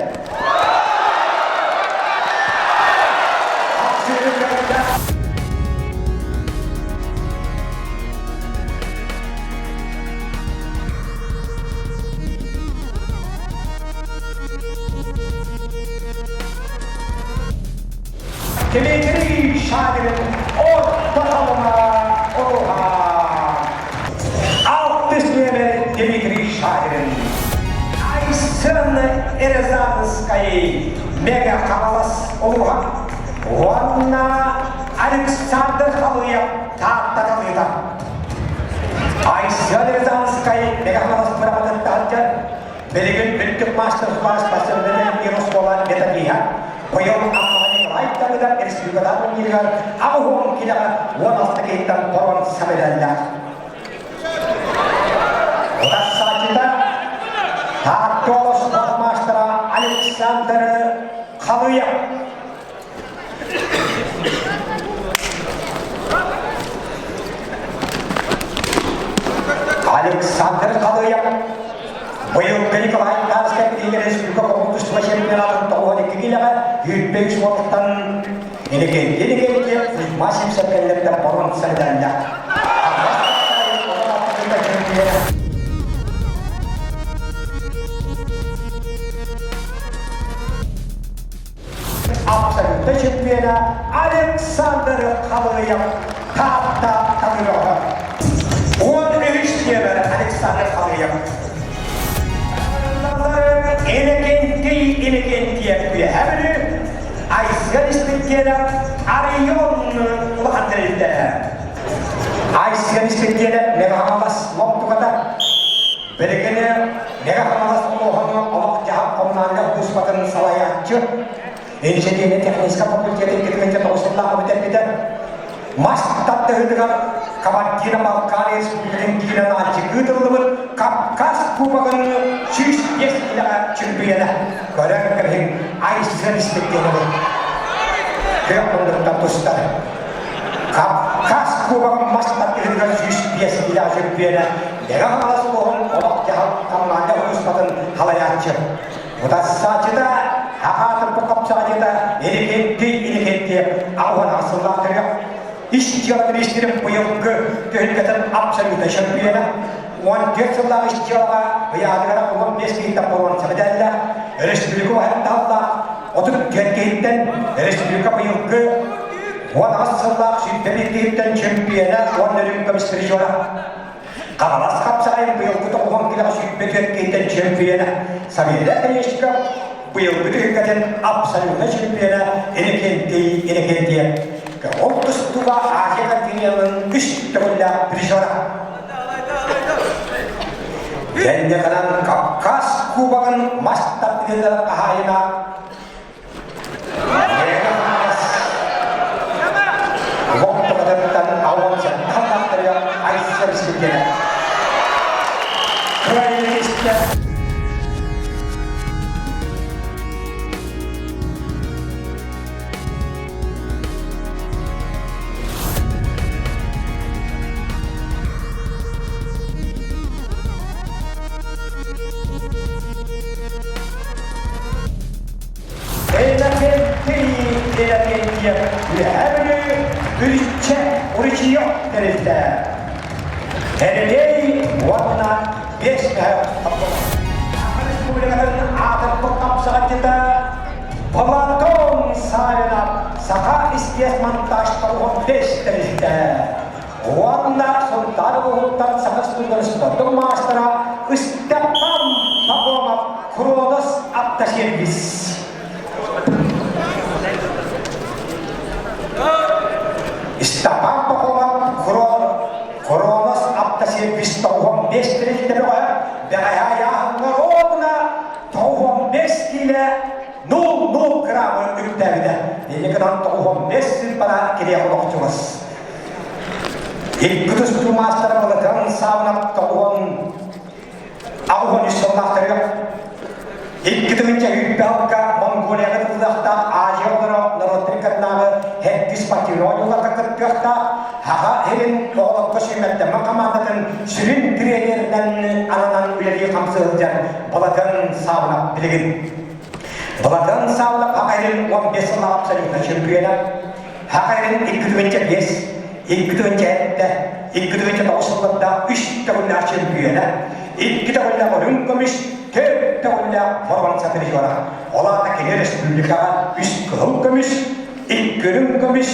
Дмитрий Шадрин Орто Халыма Оруха. Алтыс нүөмэр Дмитрий Шадрин. Айсен Рязанскай Мега Хаҥалас улууһа уонна Александр Халыев Таатта талыыта. Айсен Рязанскай Мега Хаҥалас быраҕатын таһырдьа Билигин үрдүк маастар-кылаас Василий оскуола методиһа. Быйыл Аммаҕа Николай Давыдов республикатааҕы турнирыгар 80 килэҕэ 16 киһиттэн боруонса медаллаах. Утарсааччыта Таатта оскуола маастара Александр Халыев. Александр Халыев быйылгы Николай Тарскай билигин республика коммунистическай чемпионатын 92 килэҕэ 105 уолтан Иннокентий Иннокентьев Кузьма Симсов кэллэрдэ боруонса медаллаах. чемпиона Александр Халыев Таатта Талыгова. 13 нүөмэр Александр Халыев. Иннокентий Иннокентьев үөһэ Айсен Испирдиэнэп Арион улахан тэрилтэ. Айсен Испирдиэнэп Мегаһамалас лоптуката Билигин Мэҥэ-Хаҥалас улууһун олох-дьаһах коммунальнай кууспатын салайааччы, инженернэй-техническэй факультетын 2009 сыллааҕы бүтэрбитэ. Мас тардыһыытыгар Кабардино-Балкария Республикатын киинэ Нальчик ыытыллыбыт Кавказ Кубогын 105 киилэҕэ чемпиона. Көрөн кэбиһиҥ, Айсен Испирдиэнэбин. Күөх муннуктан тустар. Кавказ Кубогын мас тардыһыытыгар 105 киилэҕэ чемпиона Мэҥэ Хаҥалас улууһун олох-дьаһал коммунальнай улууспатын халайааччы, утарсааччыта Аҕаатырбыт хапсаҕайдьыта Иннокентий Иннокентьев 88 сыллаах төрүөх ис дьыала миниистирин быйылгы түһүлгэтин абсолютнай чемпиона, 14 сыллаах ис дьыалаҕа ыйаатыгара 15 киһиттэн боруонса мэдээллээх, республика уһаттааллаах 34 киһиттэн республика быйылгы 18 сыллаах 21 киһиттэн чемпиона уонна үрүҥ көмүс призера. Хаҥалас хапсаҕайын быйылгы тоҕуһун килэҕэ 24 киһиттэн чемпиона Савелий Оконешников быйылгы түһүлгэтин абсолютнай чемпиона Иннокентий Иннокентьев. Ол тустууга Азия континенын үс төгүллээх призера. Кэнникынан Кавказ Кубогын мас тардыһыыларын хаһаайына Лоптоҕотуттан аллан тахтарыгар Айсен сиргэнэ. Кыайыы Иннокентий Иннокентьев Үөһээ Бүлүү Үрүччэ Уручуйа тэрилтэ. Эрэлэй уонна биэс мөһөх Саха Республикатын аатырбыт хапсаҕайдьыта Платон Савинов Саха истиэс-монтаж 95 тэрилтэ. Уонна Сунтаар улууһуттан Саха Республикатын спордун маастара Ыстапан Пахомов Кронос автосервис. Степан Пахомов Кронос автосервис 95 тэрилтэ бөҕө бэҕэһээ ыйааһыҥҥа ровно 95 киилэ 0,0 граммы үрдээбитэ. Инникитин 95 сыыппара кириэх олохчугас. Икки тустуу маастара Былатыан Саабынап 93 сыллаахтарыгар 2 тыһыынча алга Монголияҕа ыытыллыахтаах Азия оҕолоро норуоттарын кытынааҕы Херкис спортивнай оонньууларга кыттыахтаах Саха сирин оҕолорго сүүмэрдэммит хамаандатын сүрүн тренеринэн ананан үлэлии-хамсыы сылдьар Былатыан Саабынап билигин. Былатыан Саабынап Саха сирин 15 сыллаах абсолютно чемпиона, Саха сирин 2 тыһыынча 5, 2 тыһыынча 7, 2 тыһыынча 9 сыллардаах үс төгүллээх чемпиона, икки төгүллээх үрүҥ көмүс, төрт төгүллээх боруонса призера. Ол аата кини республикаҕа үс кыһыл көмүс, икки үрүҥ көмүс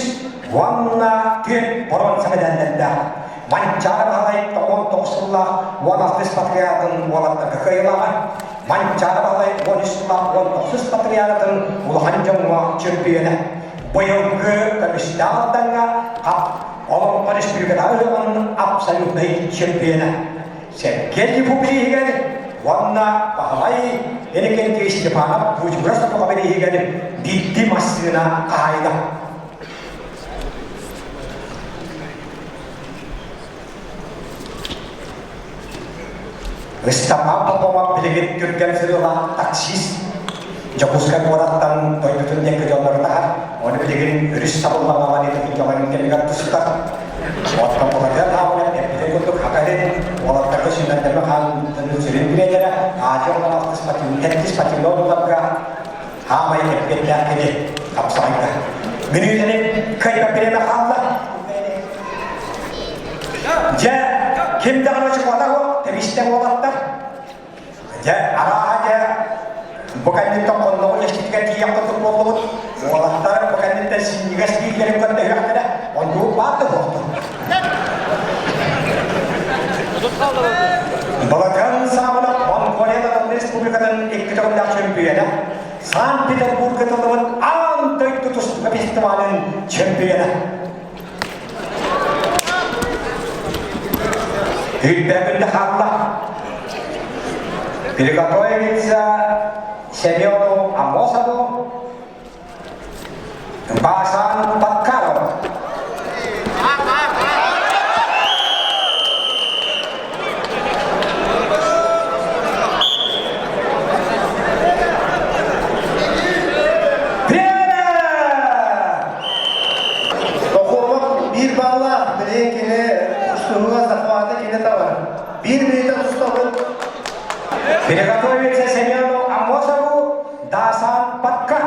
уонна түөрт боруонса мэдээллэрдээх. Манчаары Баһылай 99 сыллаах 16 патриотын уолаттарга кыайылааҕа. Манчаары Баһылай 13 сыллаах 19 патриотын улахан дьоҥҥо чемпиона. Быйылгы көмүстээх Алдаҥҥа Олоҥхо республикатааҕы ыһыаҕын абсолютнай чемпиона. Сэргэй бирииһигэр уонна Баһылай Иннокентий Степанов Буучугурас Тобоҕо бирииһигэр биирдии массыына хаһаайына. Ыстапаан Попова билигин түргэн сырыылаах таксист. Дьокуускай куораттан дойдутун диэки дьоннору таһар. Ону билигин өрүс сабылламаҕа диэтин дьоҕойун кэмигэр тустар. Оттон Былатыан Хаабылап эппитин курдук Хакарин уолаттарга сүүмэрдэммит хаан сүрүн тренерэ Азия оҕолоох спортивнай оонньууларга хаамай эппиэттээх кини хапсаҕайга. Мүнүүтэни кыайбат бириэмэ хаалла. Дьэ, ким даҕаны очукуота суох, тэбистэ уолаттар. Дьэ, арааһа дьэ, бу кэнниттэн хонноҕу дьэститигэр тиийэн курдук буоллубут. Уолаттар бу кэнниттэн бэйэлэриттэн синньигэс бииллэрин көрдөһүөхтэрэ, оннук баар да буолтун. Балакан Саабынап Монголия Народнай Республикатын икки төгүллээх чөмпүйүөнэ, Санкт-Петербурга тыллыбыт аан дойду тустууга фестивалын чөмпүйүөнэ. Үрбэкүндэ хаалла. Приготовиться Семену Амосову, Басан Паткаров. Пахомов биир баллаах, билигин кини тустууга захваты кини табар. Биир мүнүүтэ тустабыт. Приготовиться Семену Амосову, Дасан Патка.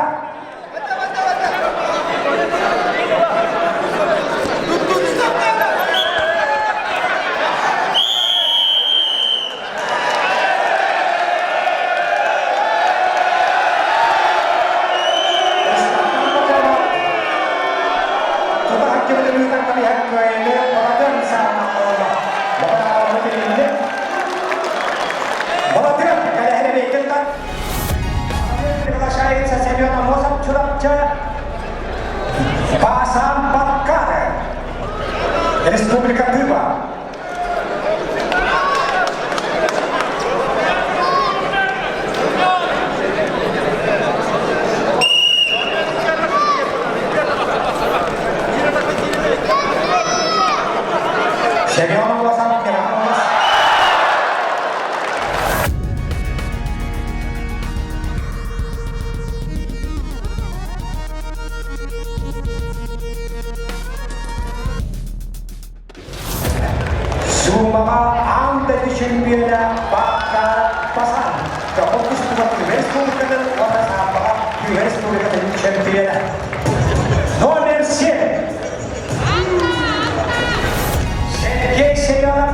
Приглашается Семен Амосов Чурапча Басан Баткары, Республика Тыва. Семен Амосов Михайлович. Суумаҕа аан дойду чөмпүйүөнэ Баакка Басан Дьоппон тустууга Түбэ Республикатын уонна Саамбаҕа Түбэ Республикатын чөмпүйүөнэ. Номер 7. Сергей Семенов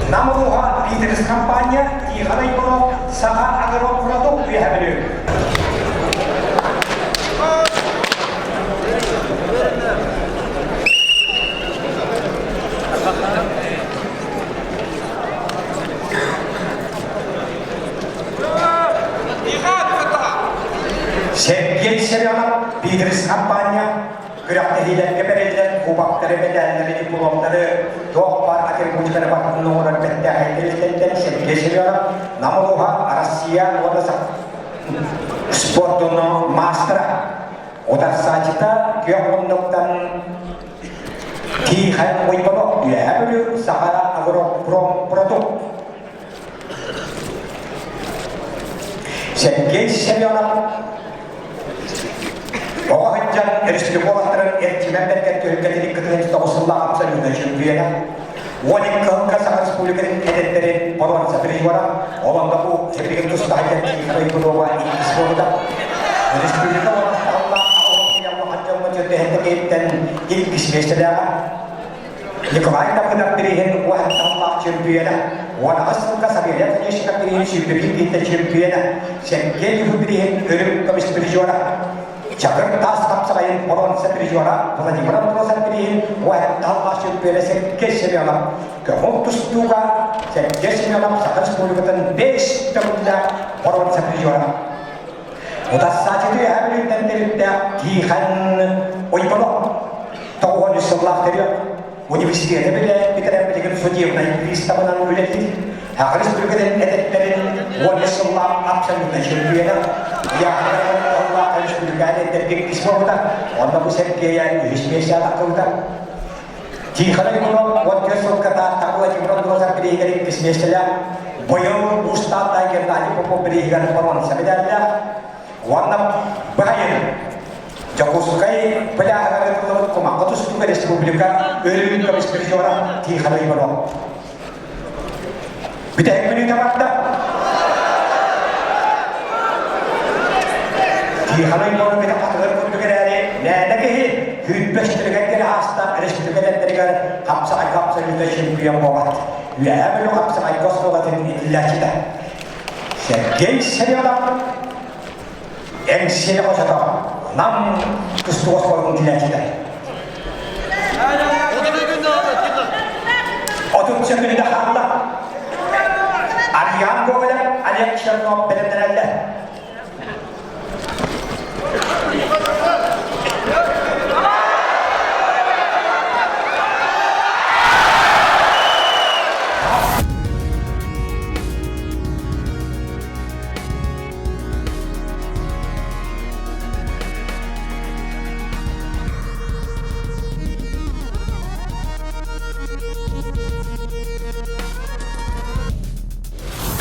Нам улууһа Лидерс компания Тихон Егоров Саха Агропродукт үөһэ Бүлүү. Сергей Семенов Лидерс компания күрэхтэһиилэргэ бэриллэр кубоктары, медаллары, дипломнары, туох баар атрибутиканы барытын оҥорор бэртээхэй тэрилтэттэн Сергей Семенов Нам улууһа Россия уонна спордун маастара Утарсааччыта күөх муннуктан Тиихэн Уйбанов Үөһээ Бүлүү Саха Агропромпродукт Сергей Семенов оҕо сылдьан республика уолаттарын Эрчимэн бэргэн түһүлгэтин икки тоҕус сыллаах абсолютнай чөмпүйүөнэ 12 кыһылга Саха Республикатын эдэрдэрин боруонса призера ол онно бу сибилигин тустаах Тихон Иванова иккис буолбута. Республика уолаттарылаах аҕа дьоҥҥо түрдэһэн киһиттэн иккис миэстэлээҕэ. Николай Давыдов бирииһин уһатталлаах чөмпүйүөнэ, 18 сылга Савельев Конечников бирииһин сүүрбэ биир чөмпүйүөнэ, Сергей Юху бирииһин өрүм көмүс призера, Чакыр таас хапсаҕайын боруонса призера Владимир Андросов бирииһин уһатталлаах чөмпүйүөнэ Сергей Семенов көҥүл тустууга Сергей Семенов Саха Республикатын бэс төгүллээх боруонса призера. Утассааччы үөһээ Бүлүүттэн төрүттээх Тихон Уйбанов 93 сыллаах төрүөх университеты бүтэрэн билигин судебнай приставынан үлэлиир. Саха Республикатын эдэттэрин 13 сыллаах абсолютнай чемпиона, Яхталлаах республика эдэрдэргэ иккис буолбута, онно бу Сергея үһүс миэстэ тахсыбыта. Тихон Иванов 14 сылга Тааттаҕа Владимир Андросов бирииһигэр иккис миэстэлээх, быйыл Устааттай Геннадий Попов бирииһигэр боруонса медаллаах уонна быһайын Дьокуускай пляһыгар ыытыллыбыт кумахха тустууга республика өрүүн көмүс призера Тихон Иванов. Бүтэһик мүнүүтэ барда. Тихон Иванов бити хатыгыр курдук эрээри, мээнэ киһи күүппэстэригэр кэлэ ааста республика эдэрдэригэр хапсаҕайга абсолютно чемпион буолбат. Үөһээ Бүлүү хапсаҕайга оскуолатын иитиллээччитэ. Сергей Семенов Эҥсиэли хочото. Нам тустууга оскуолатын килээччитэ. Отут сөкүндэ хаалла. Арыйаан Гоголев, Олег Чернов бэлэмнэнэллэр.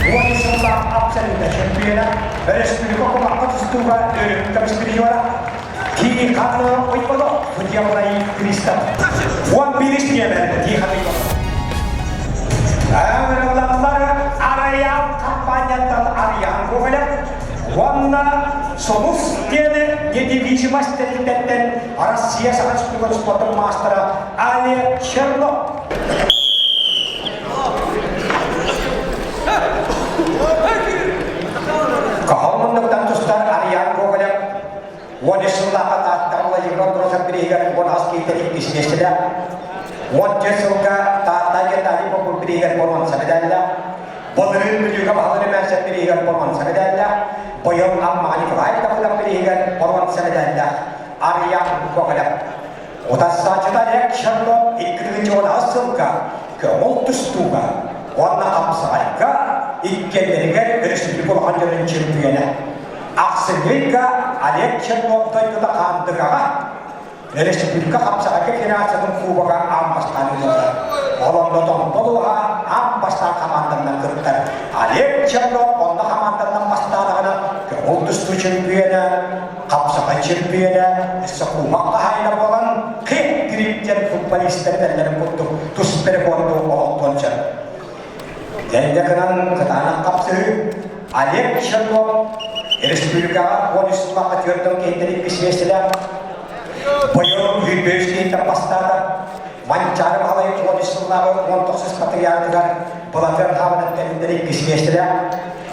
Уон сыллаах абсолютно чемпиона, өрөспүүбүлүкэ кумахха тустууга өрүккэ призера, Тихон Уйбанов, судья Владимир Христов. 11 нүөмэр Тихон Уйбанов. Ыҥырыллаллар Арыйаан компанияттан Арыйаан Гоголев уонна Сулус диэн недвижимость тэрилтэттэн Россия Саха Республикатын спордун маастара Олег Чернов. Каһал муннуктан тустар Арыйаан Гоголев 13 сыллаахха Тааттаҕа Владимир Андросов бирииһигэр 10 киһиттэн иккис миэстэлээх, 14 сылга Таатта Геннадий Попов бирииһигэр боруонса медаллаах, былырыын Бүлүүгэ Баһылай Румянцев бирииһигэр боруонса медаллаах, быйыл Аммаҕа Николай Давыдов бирииһигэр боруонса медаллаах Арыйаан Гоголев. Утарсааччыта Олег Чернов 2018 сылга көҥүл тустууга уонна хапсаҕайга иккиэннэригэр өрөспүүбүлүкэ улахан дьонун чемпиона. Ахсынньы ыйга Олег Чернов дойдута Хаандыгаҕа Өрөспүүбүлүкэ хапсаҕайга федерациятын кубога аан бастаан ыытыллар. Ол онно Томпо улууһа аан бастаан хамаанданан кыттар. Олег Чернов онно хамаанданан бастаатаҕына көҥүл тустуу чемпиона, хапсаҕай чемпиона, өссө кубок хаһаайына буолан Хит Грипп диэн футболистар этэллэрин курдук тус рекорду олохтуон сөп. Дьэ гынан кытаанах хапсыһыы Олег Чернов республикаҕа 13 сыллаахха түөртөн киһиттэн иккис миэстэлээх быйыл 105 киһиттэн бастаата. Манчаары Баһылай 13 сыллааҕы 19 патриархатыгар Былатыан Хаабынан тэриллэр иккис миэстэлээх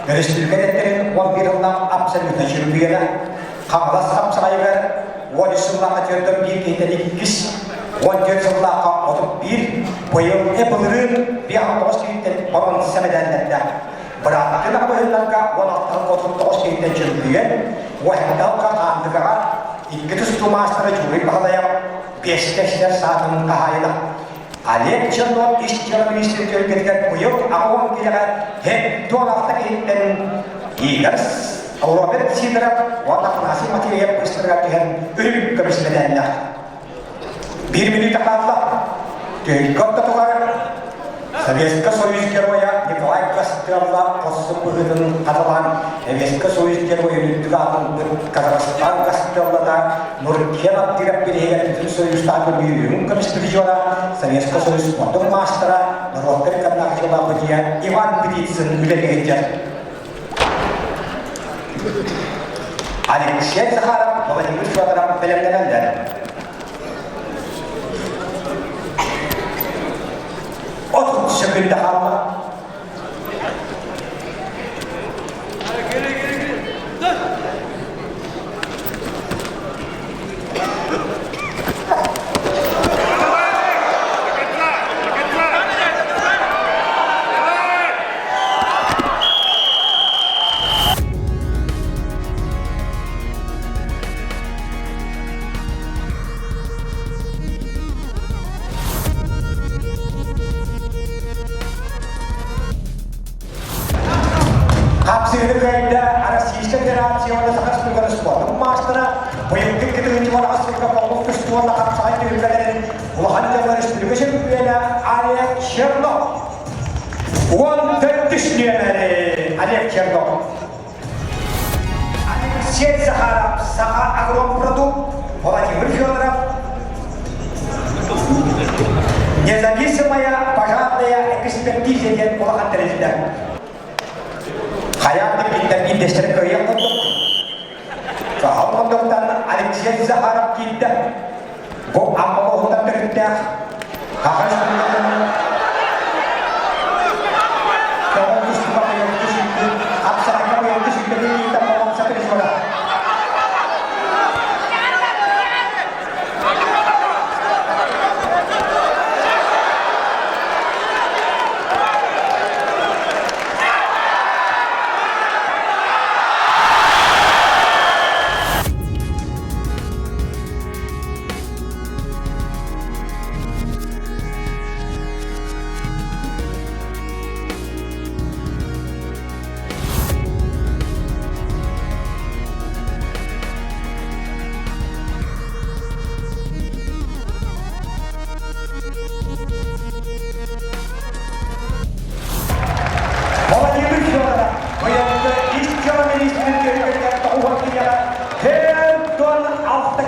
өрөспүүбүлүкэ эттэрин 11 сыллаах абсолютно чемпиона Хаҥалас хапсаҕайыгар 13 сыллаахха түөртөн биир киһиттэн иккис, 14 сыллаахха 31, быйыл былырыын 59 киһиттэн боруонса мэдээллэрдээх. Бырааттыы быһыыларга 16 39 киһиттэн чөмпүйүөн, Уһэнталга Хаандыгаҕа икки тустуу маастара Дьулуй Баһылайап биэстэ ситэр саатын хаһаайына. Олег Чернов ис дьыала министрин түһүлгэтигэр быйыл 80 киилэҕэ 76 киһиттэн Игорь Роберт Сидоров уонна Афанасий Матвеев быыстарыгар түһэн үрүҥ көмүс мэдээллээх. Биир мүнүүтэ хаалла. Түһүлгэ ортотугар Советскай Союз Геройа Николай Костелло хорсун быһыытын хатылаан Советскай Союз Геройун үрдүк аатын ылбыт Казахстан Костеллота Нуркен Абдиров бирииһигэр бүтүн Союзтааҕы үрүҥ көмүс призера, Советскай Союз спордун маастара, норуоттар иккардынааҕы судьуйа Иван Птицын үлэлии сылдьар. Алексей Захаров, Владимир Федоров бэлэмнэнэллэр. 30 сөкүндэ хаалла. Хапсыыны кыайда Российскай Федерация уонна Саха Республикатын спордун маастара, быйылгы 2010 сылга Конгол тустуу уонна хапсаҕай түһүлгэлэрин улахан дьоҥҥо республика чемпиона Олег Чернов. 14 нүөмэри Олег Чернов. Алексей Захаров, Саха Агропродукт, Владимир Федоров, Независимая пожарная экспертиза диэн улахан тэрилтэ. Хайаан да биирдэн биирдэстэрин кыайыах курдук. Саха мундуктан Алексей Захаров киирдэ. Бу Амма улууһуттан төрүттээх Саха Республикатын Көҕөн тустууга быйылгы сүүрдүү, хапсаҕайга быйылгы сүүрдүү киинтэн боруонса призера.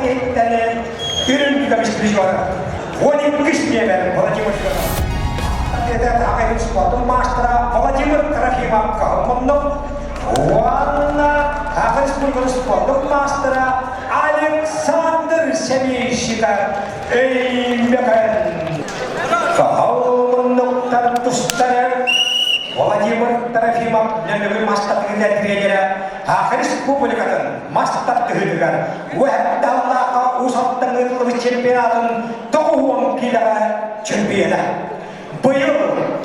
киһиттэн үрүҥ көмүс призера 12 нүөмэр Владимир Федоров. Аҕайын спордун маастара Владимир Трофимов Каһыл уонна Саха Республикатын спордун маастара Александр Семейщиков Өймөкөн. Каһыл муннуктар тустары Владимир Трофимов Нөмүгү мастатыгыта тренерэ Саха Республикатын мас тардыһыытыгар Уһэтталлаахха Уус Алдан ыытыллыбыт чемпионатын 90 киилэҕэ чемпиона. Быйыл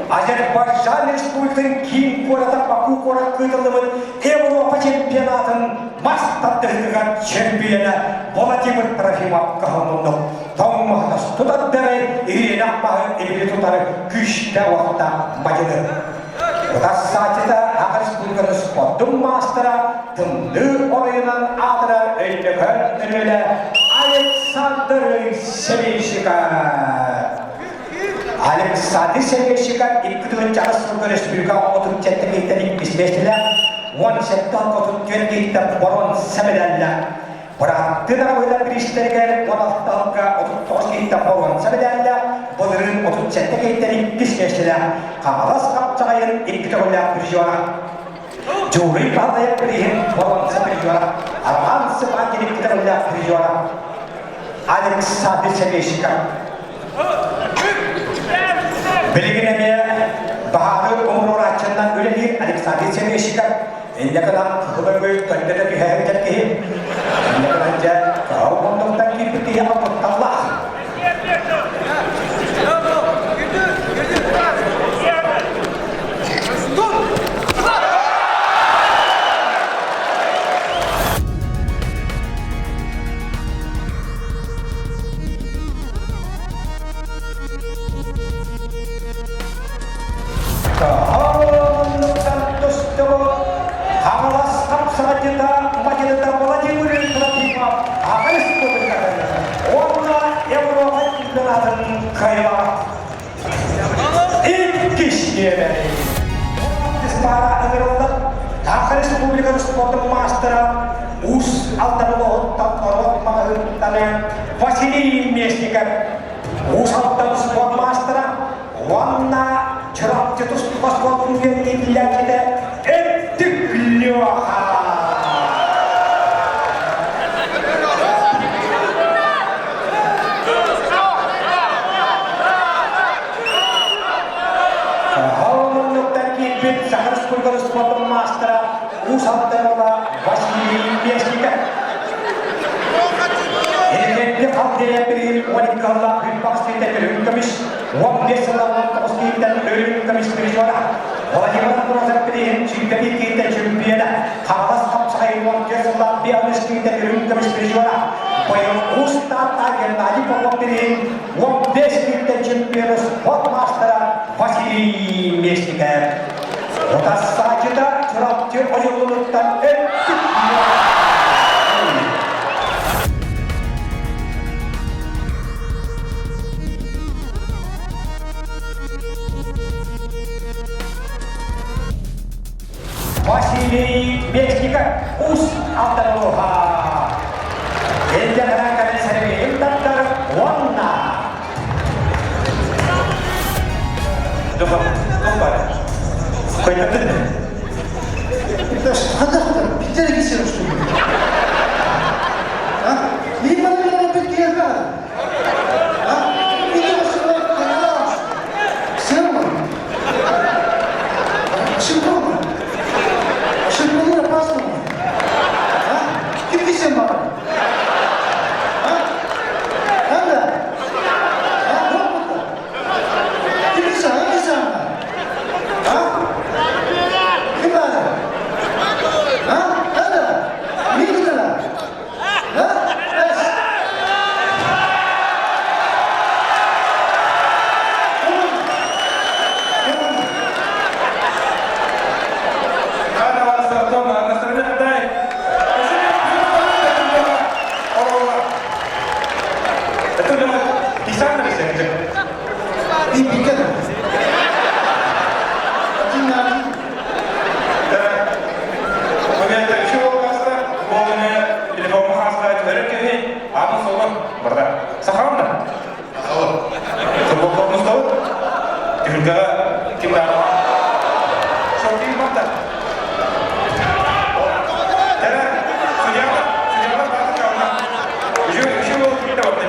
Азербайджан Республикатын киин куората Баку куоракка ыытыллыбыт Европа чемпионатын мас тардыһыытыгар чемпиона Владимир Трофимов кыһыл тоҥмоһотос тутардары ириэнэх маһы ибили тутары күүстээх уохтаах мадьыны. Утарсааччыта Саха Республикатын спордун маастара тымныы оройунан аатырар Өймөкөөн өрүөлэ Александр Семейщиков. Александр Семейщиков 2008 сылга республика 37 киһиттэн иккис миэстэлээх, 17 34 киһиттэн боруонса медаллаах. Бырааттыы даҕабыһылар бириистэригэр 16 сылга 39 киһиттэн боруонса медаллаах, былырыын 37 киһиттэн иккис миэстэлээх Хаҥалас хапчаҕайын икки төгүллээх призера. Дьууруй Баһылайап бирииһин боруонса призера, Роман Сыпанкин икки төгүллээх призера. Александр Семейщиков. Билигин эмиэ баһаары умуруорааччыннан үлэлиир Александр Семейщиков Инньэ гынан кыһыл өҥүй көндөтө түһээбитэр киһи. Инньэ гынан дьэ, кыһыл муннуктан киирбит киһиэхэ кутталлаах. Кыһыл тустубут Хаҥалас хапсаҕайдьыта Мадьыныта Владимир Трофимов Аҕа Республикатын уонна Европа чемпионатын кыайыылааҕа. Иккис нүөмэри Пара ыҥырыллар Саха Республикатын спордун маастара Уус Алдан улууһуттан норуот маҕаһыыттан Василий Местников Уус Алдан спорт маастара уонна Чурапчы тустууга спорт иитиллээччитэ Өттүк Леха. Холмуннуктан киирбит Саха Республикатын спордун маастара Уус Алдан Василий Местников. Элбэхтик хал дириэктэрин 12 сыллаах Күн Бахсыйда Өрүн көмүс, 15 сыллаах 19 киһиттэн Өрүн көмүс призера, Владимир Андросов билигин сүүрбэ киһиттэн чемпиона, Хаҥалас хапсаҕай 14 сыллаах 5 киһиттэн Өрүн көмүс призера, быйыл Уус Таатта Геннадий Попов билигин 15 киһиттэн чемпиона спорт маастара Василий Местников. Утарсааччыта Чурапчы Одьулунуттан өттүк Василий Местников Уус Алдан улууһа. Элдэ кэлэн сэргэйин тартар уонна Ким баар? А? Анда? Мин. Ким баар? Шокин барда. Тара, судьялар, судьялар бааты кална. Еще, еще был какие-то вот на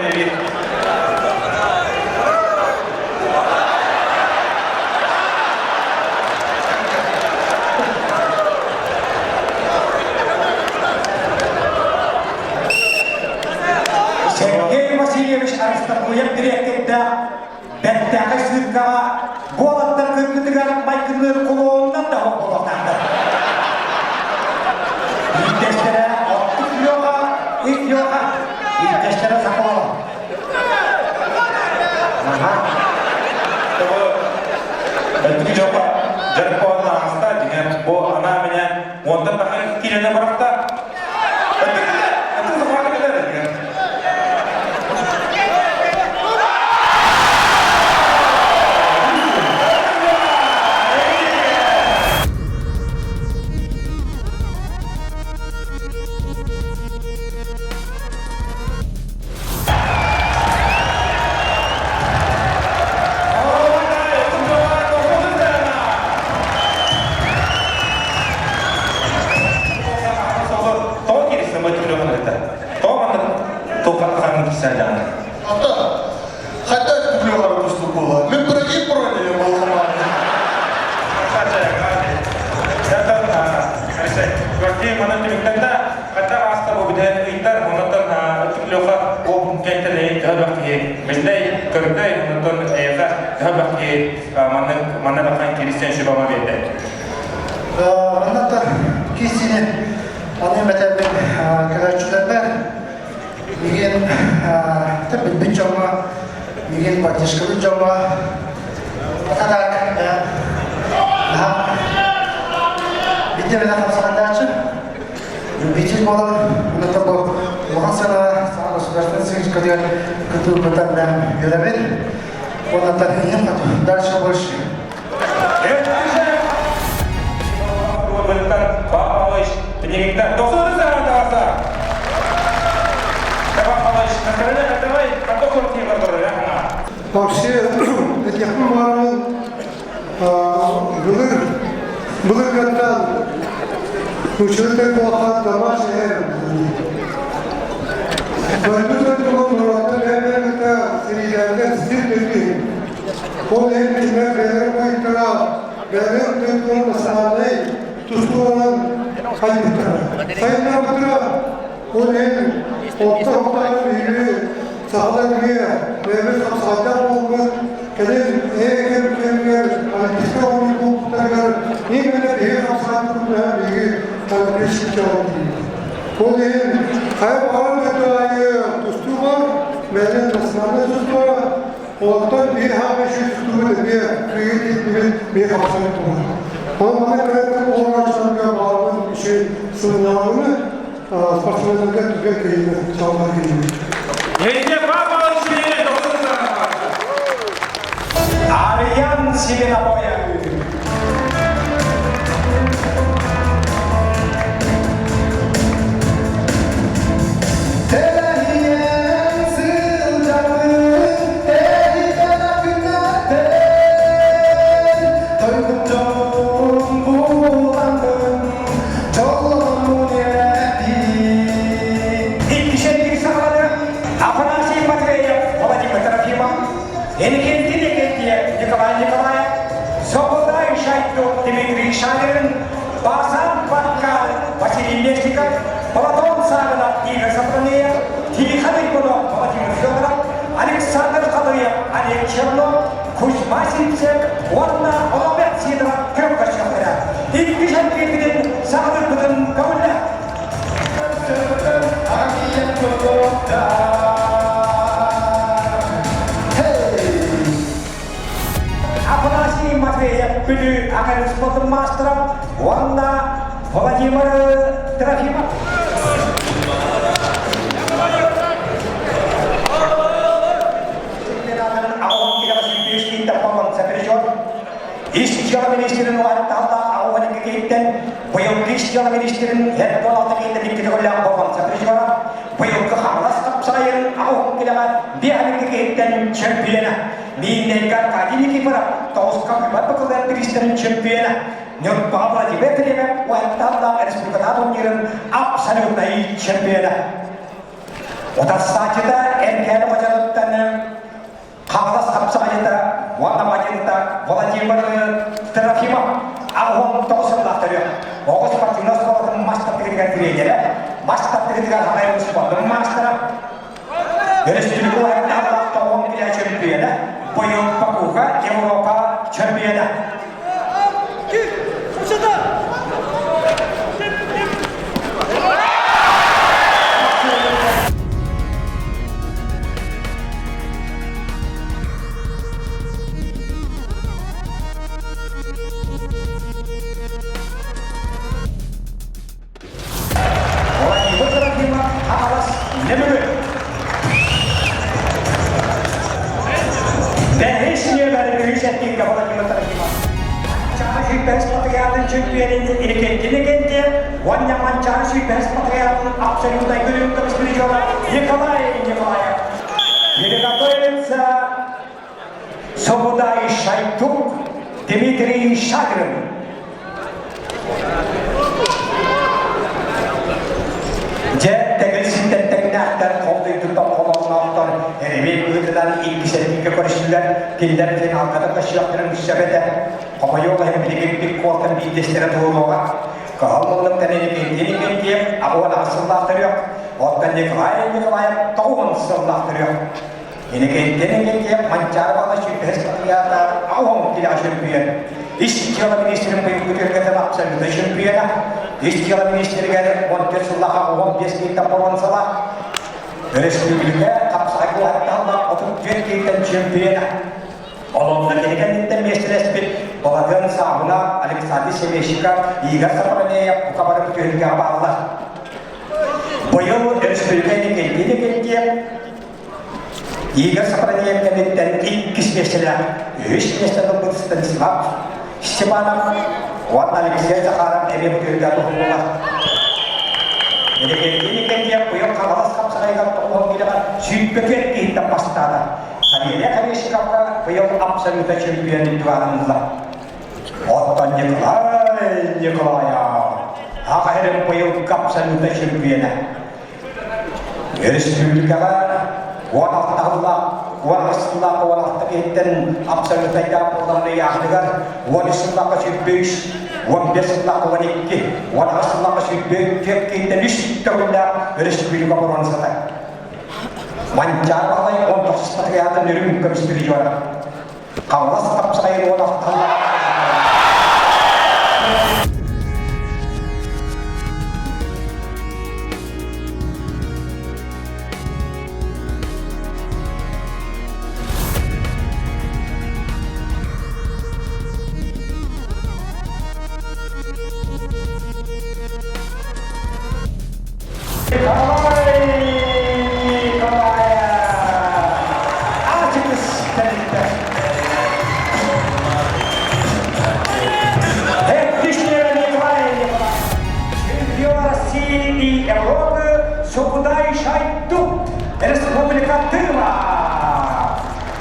Сергей Васильевич Аристархуев дириэктэрдээх бэртээхэй сыыркаҕа буолаттар кыргытыгар майгынныыр кулуонунан да буолуохтаахтар. Биирдэстэрэ оттук Леха, ик Леха, биирдэстэрэ Соколов. Аха. Өттүк Леха дьарык буолан ааста, дьиҥэр бу анаа менен уонтан тахса киилэни бырахта. Өттүк өттүк Соколов кэлэр дьиҥэр. Тоҕо киирсэн Тоҕо маннык туохха киирсэн даҕаны? Ата, хотя түлүгары тустук буолла. Мен бирги броня болҕамааны. Манан түмүктэннэ, хата ааста бу бүтэн ыйтар, оннотон Леха ол кэнтэн төһө киһи биллэй, көрдөй, оннотон эйэхэ төһө киһи маннык манна бахан киристен сүбама биэрдэ. Манна киисини аны мэтэлбин көрөөччүлэрбэр мигин билбит дьоҥҥо, мигин поддержкалыыр дьоҥҥо атаак биирдэ эмэ хамсаҕандааччы любитель буолан онно бу улахан сыанаҕа саҥа государственный циркатыгар кытылбытан үөрэбин уонна дальше больше. Вообще, этиэхпин баҕарабын, былыр былыргаттан училка буолан домашний Дойду дойдуга норуоттар бэйэлэрин сэриилэригэр сир дойду Ол иһин кинилэр бэйэлэрин буойуттара бэйэлэрин дойдуларын национальнай тустууларын хайдыттара. Сайыннарбытыгар ол иһин орто охтоох биһиги сахалар эмиэ бэйэбит хапсаҕайдаах буолбут, кэлин ээ кэмигэр Олимпийскай оонньуу буолбуттарыгар именно биһиги хапсаҕайдык биһиги Олимпийский диибит. Ол иһин хайа баҕарар дойду аайы тустуу бар, бэйэлэрин национальнай тустуура. Онтон биир хаамыы тутуубут эмиэ кыайыы диэбит биир хапсан турар. Ол манна кэлэн оҕолорго баҕарбын үчүгэй сылынаҕыны спортсменнарга түгэн киһини чалбар киһини. Арыйан Сибинабоя. Тэрэһийэн сылдьабын, тэһитэн күннэртэн, Тойгум дьолун буланмын, дьоллонмун эрэбин. Иккишенник саҕалары Афанасий Матвеев, Владимир Трофимов, Иннокентий Иннокентьев, Николай Николаев, Соколай Шайдов, Дмитрий Шадрин, Басан Баккал, Василий Местников, Платон Савинов, Игорь Сафронеев, Тихон Иванов, Владимир Федоров, Александр Халыев, Олег Чернов, Кузьма Сивцев уонна Роберт Сидоров көп көрсүөхтэрэ. Икки шампионатын саҕалыырбытын көҥүллэ. Афанасий Матвеев Бүлүү Академик спортун маастара уонна Владимир Трофимов. Ис дьыала министрин уһаттааллаах аҕа киһиттэн быйылгы ис дьыала министрин эр буолалта киһиттэн икки төгүллээх болҕомто призера быйылгы Хаҥалас хапсаҕайын аҕа килэҕэ биэһ киһиттэн чемпиона. Мииннэйгэ Аркадий Никифоров тоҕуска куйбат бакылыат бириистэрин чемпиона, Ньурбаҕа Владимир Климов уһаттааллаах республикатааҕы турнирын абсолютнай чемпиона. Утарсааччыта Эркээни хочотуттан Хаҥалас хапсаҕайыта уонна мадьыныта Владимир Трофимов 89 сыллаах төрүөх. Оҕо спортивнай оскуолатын мас тардыгытыгар тренерэ, мас тардыгытыгар Хаҥай спордун маастара, Өрөспүүбүлүкэ уһаттаах тоҕуон билэ чөмпүйэнэ, быйыл Бакуга Европа чөмпүйэнэ. Владимир Трофимов Хаҥалас Нөмүгү. Бэһис нүөмэр үһүс эркиҥҥэ Владимир Трофимов. Манчаары сүүрбэһис патриотын чемпионын Иннокентий Иннокентьев уонна Манчаары сүүрбэһис патриотын абсолютнай күрүҥ көмүс призера Николай Николаев. Приготовится Собудай Шайтук Дмитрий Шадрин. Дьэ, тэгил сиртэн тэҥнээхтэр, холдуйдуттан холоонноохтор эрэбил быһыытынан иккисэргигэ көрүстүлэр, кинилэр финалга да көрсүөхтэрин сөп этэ. Хомойуох иһин билигин бик куолтан биирдэстэрэ туолуоҕа. Кыһыл муннуктан Иннокентий Иннокентьев 88 сыллаах төрүөх, оттон Николай Николаев 90 сыллаах төрүөх. Иннокентий Иннокентьев Манчаары баҕа сүүрбэһис патриарха аҕыс килэҕэ чөмпүйүөн. Ис дьыала министрин быйылгы түөргэтин абсолютнай чөмпүйүөнэ. Ис дьыала министригэр 14 сыллаах 15 киһиттэн боруонсалаах. Өрөспүүбүлүкэ хапсаҕай куоһаттаһаллар 34 киһиттэн чөмпүйүөнэ. Олонно кини кэнниттэн миэстэлэспит Балаган Саабына, Александр Семещиков, Игорь Сапронеев бука бары бүтүһүлгэҕэ бааллар. Быйыл өрөспүүбүлүкэ Иннокентий Иннокентьев Игорь Сапронеев кэнниттэн иккис миэстэлээх, үһүс миэстэ ылбыт Станислав Степанов уонна Алексей Захаров эмиэ бүтүһүлгэ туһуллулар. Иннокентий Иннокентьев быйыл Хаҥалас хапсаҕайыгар тоҕуһун киилэҕэ 24 киһиттэн бастаата. Савелий Орешниковка быйыл абсолюта чемпион үрдүк ылла. Оттон Николай Николаев аҕа эрин быйыл абсолюта чемпиона. Өрөспүүбүлүкэҕэ 16 сыллаах 18 сыллаах 16 киһиттэн абсолютайдаах буоллаҕына ыйааһыныгар 13 сыллаахха 23, 15 сыллаахха 12, 18 сыллаахха 24 киһиттэн үс төгүллээх өрөспүүбүлүкэ боруонсата. Манчаары Баһылай 19 патриотын үрүҥ көмүс призера. Хаҥалас хапсаҕайын уон ахталлаах Чемпион России и Европы Субудай Шайдук, Республика Тыва.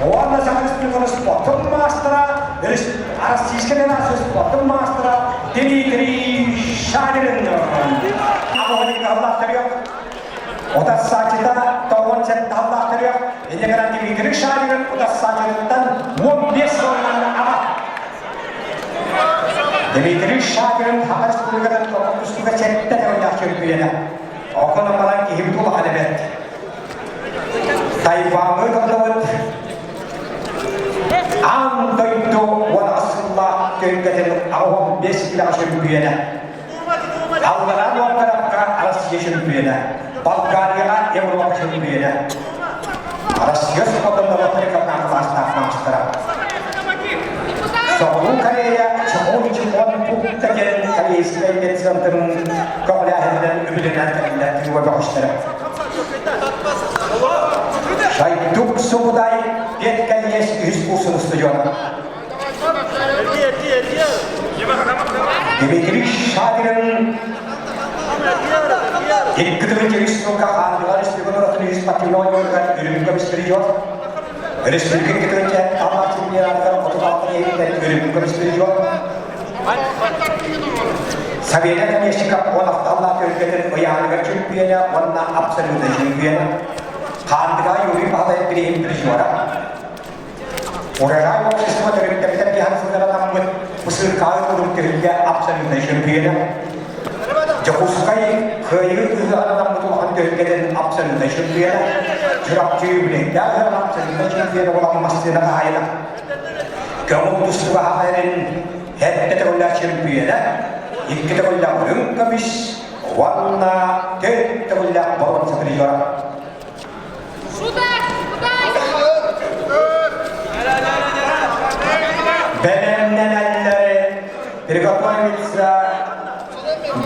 Уонна Саха Республикатын спортун маастара, Российская Федерация спортун маастара Дмитрий Шадрин. Утарсааччыта тоҕуон сэттэһаллаах төрүөх, инньэ гынан Дмитрий Шадрин утарсааччытыттан 15 сылынан аҕа. Дмитрий Шадрин Саха Республикатын тустууга сэттэ төгүллээх чөмпүйүөнэ. Оконон баран киһибит улахан эбээт. Тайваҥҥа ыытыллыбыт аан дойду 18 сыллаах түһүлгэтин 85 килэҕэ чөмпүйүөнэ. Аллараа Новгородка Россия чөмпүйүөнэ, Болгарияҕа Европа чөмпүйүөнэ. Россия спордун норуоттарыгар кылаастаах маастара. Соҕуруу Корея Чоҕун Чхон Пукта диэн корейскай медцентрын көҕүлээһининэн үбүлэнэн тэриллэр тыыба бөҕөстөрө. Шайдук Субудай педколледж үһүс курсун устудьуона. Дмитрий Шадрин икки тыһыынча үс сылга Хаандыга республикатын үһүс патриот үрүҥ көмүс призер. Республика кытырыча Аллах чемпионатыгар 36 иһиттэн үрүҥ көмүс призер. Савелий Конечников 16 аллах түһүлгэтин ыйааһыныгар чемпиона уонна абсолютнай чемпиона. Хаандыга Юрий Павлович бирииһин призера. Урожай общество төрүттэртэн киһан сылдьаратаммыт Бысыыркаайы курдук түһүлгэ абсолютнай чемпиона. Дьокуускай кыайыы ыһыаҕын улахан түһүлгэтин абсолютнай чемпиона. Чурапчы юбилейдаах ыһыаҕын абсолютнай чемпиона буолан массыына хаһаайына. Көҥүл тустууга хаһаайын сэттэ төгүллээх чемпиона, икки төгүллээх үрүҥ көмүс уонна төрт төгүллээх боруонса призера. Бэлэмнэнэллэри приготовиться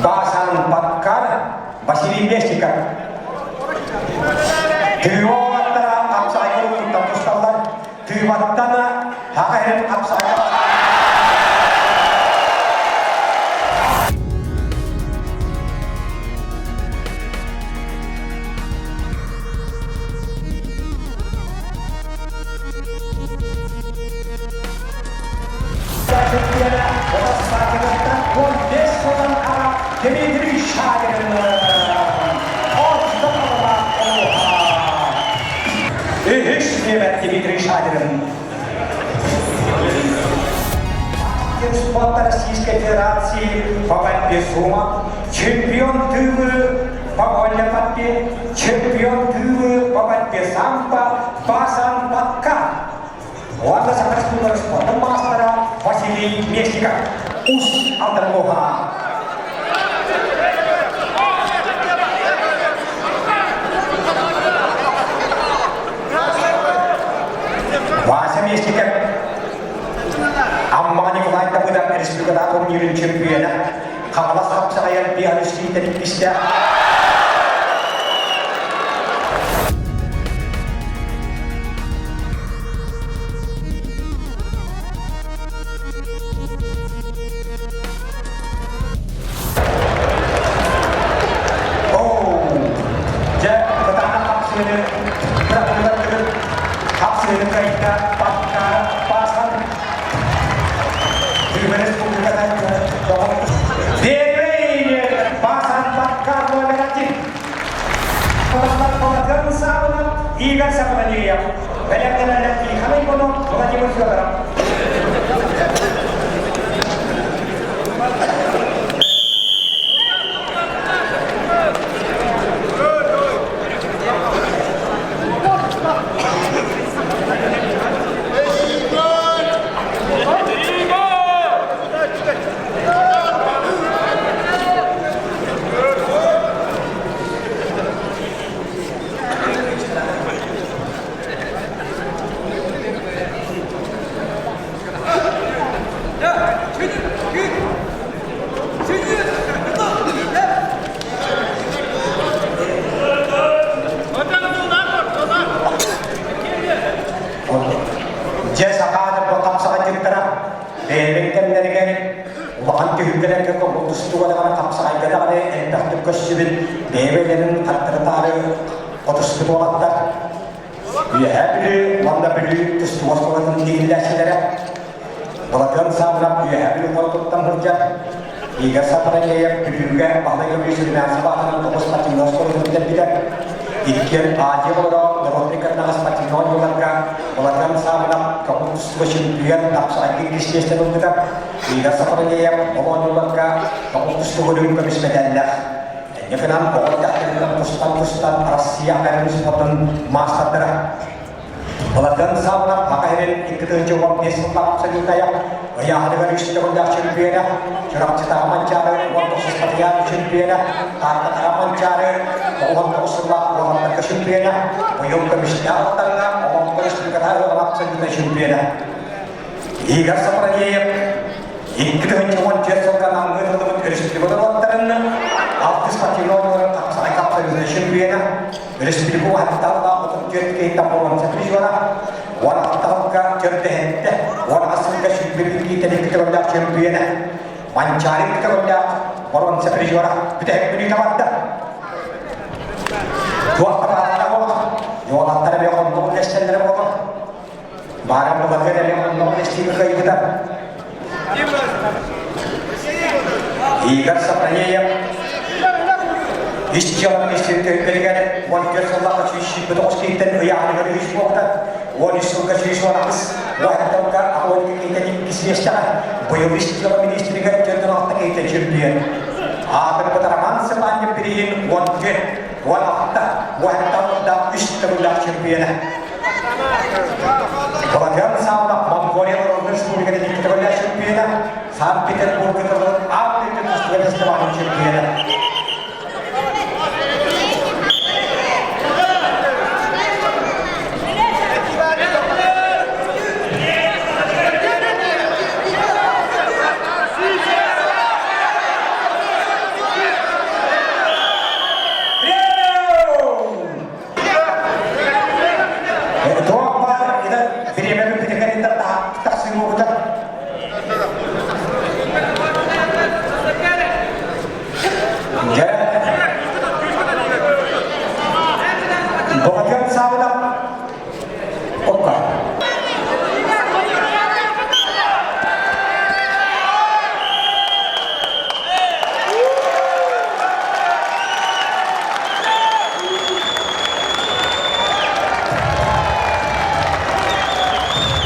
Басан Баккар, Василий Местников. Тыываттара хапсаҕайга угуттан тусталлар. Тыываттан хаҕа иһин хапсаҕайга Дмитрий Шагин Үһүс нүөмэр Дмитрий Шагин Спорта Российской Федерации по борьбе с умом, чемпион Тывы по вольной борьбе, чемпион Тывы по борьбе самбо Басан Батка. Уонна Саха Республикатын спордун маастара Василий Местников. Ус Алданлуха. Вася Местников Амма Николай Давыдов республикада турнирын чемпиона Хаҥалас хапсаҕайар биалюстийтэн иккистээх Дьэ, кытаанах хапсыыны бырахтылар хапсыыны кайта паккара паасан Тыыба республиката Первый Пасан Паккар номер один. Балатын Савынов, Игорь Сапананиев. Бэлэмнэнэллэр Тихон Иванов, Владимир Федоров. Дьэ сахааны бу хапсаҕайдьыттара бэйэлэрин кэмнэригэр улахан түһүлгэлэргэ тустууга даҕаны хапсаҕайга даҕаны элбэхтик көрсүбүт бэйэ-бэйэлэрин хаттары-таары хотуспут уолаттар Үөһээ Бүлүү уонна Бүлүү тустуу оскуолатын иһиллээччилэрэ Былатыан Саабынап Үөһээ Бүлүү куоратыттан сылдьар Игорь Сапарайев Бүлүүгэ Баһылай Гаврильевич Румянцев аатынан тоҕус спортивнай оскуолатын бүтэрбитэ. Иккиэн Азия оҕолоро норуотунай кытаанах спортивнай оонньууларга Былатыан Саабынап көҥүл тустууга чемпион тапсаҕайга иккис миэстэни ылбыта. Игорь Сапарайев ол оонньууларга көҥүл тустууга үрүҥ көмүс мэтээллээх. Инньэ гынан оҕо эрдэхтэриттэн тустан-тустан Россия аҕа спордун маастардара Былатыан Саабынап Саха сирин 2015 сыллаах абсолютая ыйааһыныгар үс төгүллээх чемпиона, Чурапчытааҕы Манчаары 19 Патриарх чемпиона, Тааттатааҕы Манчаары 99 сыллаах уолаттарга чемпиона, быйыл көмүстээх Алтаҥҥа Олоҥхо Республикатааҕы абсолютнай чемпиона. Игорь Сапрагеев 2014 сылга намҥыы тыллыбыт республика норуоттарын алтыс спортивнай оонньууларын хапсаҕай абсолютнай чемпиона, Республика уһаттаах 34 киһиттэн боруонса призера, 16 сылга төрдөһөттө, 10 сылга 21 киһиттэн икки төгүллээх чемпиона, Манчаары икки төгүллээх боруонса призера бүтэһик бүлүүтэ барда. Туох да баалара буолар, уолаттара бэйэ хоннугун дэссэллэрэ буолар. Бааран былатыан эмиэ онноҕун истиигэ кыайбыта. Игорь Сапранеев ис дьыала министрин төһүллэригэр 14 сыллаах 129 киһиттэн ыйааһыныгар үһүс буолбута. 13 сылга 118 уоһаттарга 62 киһиттэн иккис миэстэҕэ быйыл ис дьыала министригэр 46 киһиттэн чемпион. Аатырбыт Роман Степанов бирииһин 14, 16 уоһаттан да үс төгүллээх чемпиона. Балаган Саунах Монголия Народнай Республикатын икки төгүллээх чемпиона, Санкт-Петербург кытылын аан дойду тустууга фестивалын чемпиона. Туох баар бириэмэ бүппүтүгэр тахсыҥҥыбыта. Дьэ, Богатырь саабыта Опа.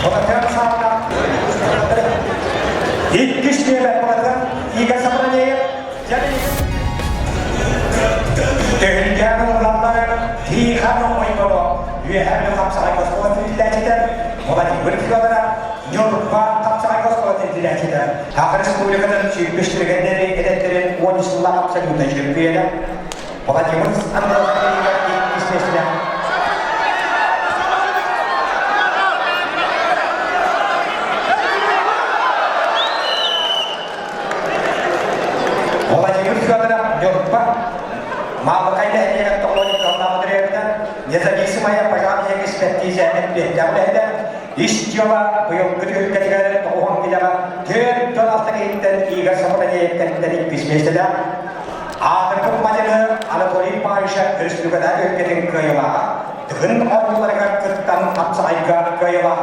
Богатырь саабыта Иккис нүөмэр Богатырь Игорь Сапронеев Төһүлгээн ыллаллар Тихон Ойборо Үөһээ Бүлүү хапсаҕай оскуолатын иитиллээччитэ Владимир Федоров Ньурба хапсаҕай оскуолатын иитиллээччитэ Саха Республикатын сүүрбүс түргэннэри эдэрдэрин 10 сыллаах абсолютнай чемпиона Владимир Андронов иккис миэстэлээх Владимир Федоров Ньурба Маалыкай нэһилиэгэр тоҕуон кыллаах төрөөбүтэ, независимая пожарная экспертиза эппиэттээх үлэһитэ, ис дьыала быйылгы түһүлгэтигэр тоҕуһун килэҕэ 46 киһиттэн Игорь Сапронеевтэн иккис миэстэлээх, аатырбыт мадьыны Анатолий Павлович өрөспүүбүлүкэтээҕи түһүлгэтин кыайыылааҕа, Дыгын оонньууларыгар кыттан хапсаҕайга кыайыылаах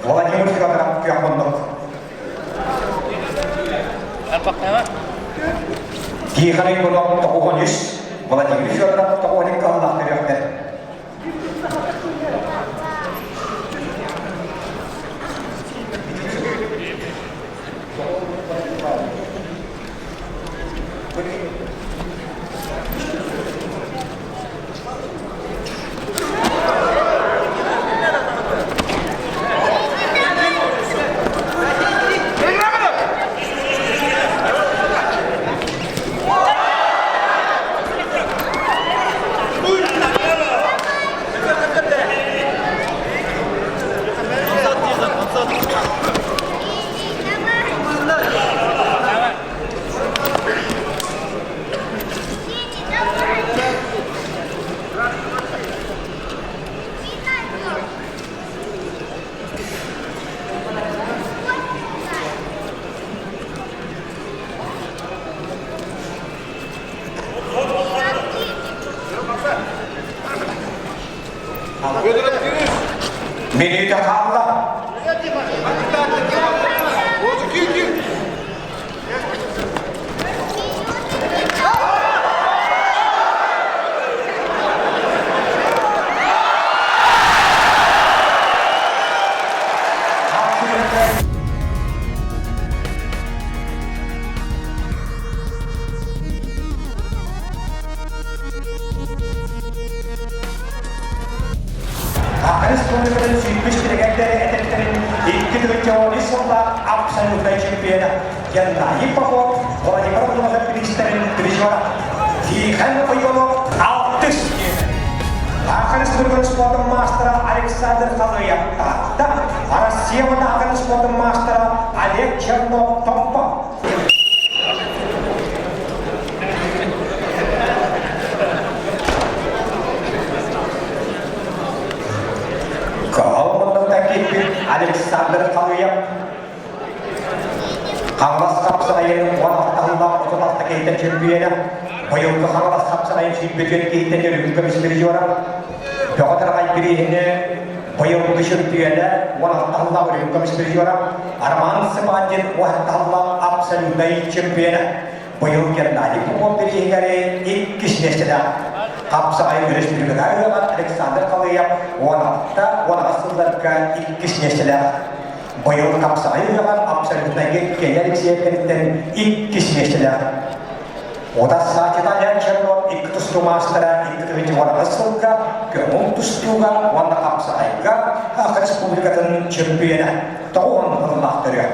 Владимир Федоров күөх муннук. Тихон Иванов тоҕуһун үс, Владимир Федоров тоҕуһун икки аллах төрүөхтэр. Минүүтэ хаалла. Саха Республикатын сүүрбүс тренердэрэ этэрдэрин 2013 сыллаах абсолютнай чемпиона Геннадий Попов, Владимир Владимирович бириистэрин призера Тихон Ойонов алтыс Саха Республикатын спордун маастара Александр Халыев Таатта, Россия Саха спордун маастара Олег Чернов Томпо. Кыһыл муннукта киирбит Александр Халыев Хаҥалас хапсаҕайын 16 сыллаах 36 киһиттэн чөмпүйүөнэ, быйылгы Хаҥалас хапсаҕайын сүүрбүтүөн киһиттэн өрүгүн көмүс призера, Бөҕө Тараҕай бирииһини Быйылгы чөмпүйүөнэ 16 сыллаах үрүҥ көмүс призера Роман Цыпандин 17 сыллаах абсолютнай чемпиона. Быйыл Геннадий Попов бирииһигэр иккис миэстэлээх. Хапсаҕай өрөспүүбүлүкэ ыала Александр Халыев 16-18 сылларга иккис миэстэлээх. Быйыл хапсаҕай ыһыаҕар абсолютнайга Кеня Алексеевкэриттэн иккис миэстэлээх. Отас Саачытаня Чернов икки тустуу маастара 2018 сылга көҥүл тустууга уонна хапсаҕайга Саха Республикатын чөмпүйүөнэ тоҕуһун сыллаах төрүөх.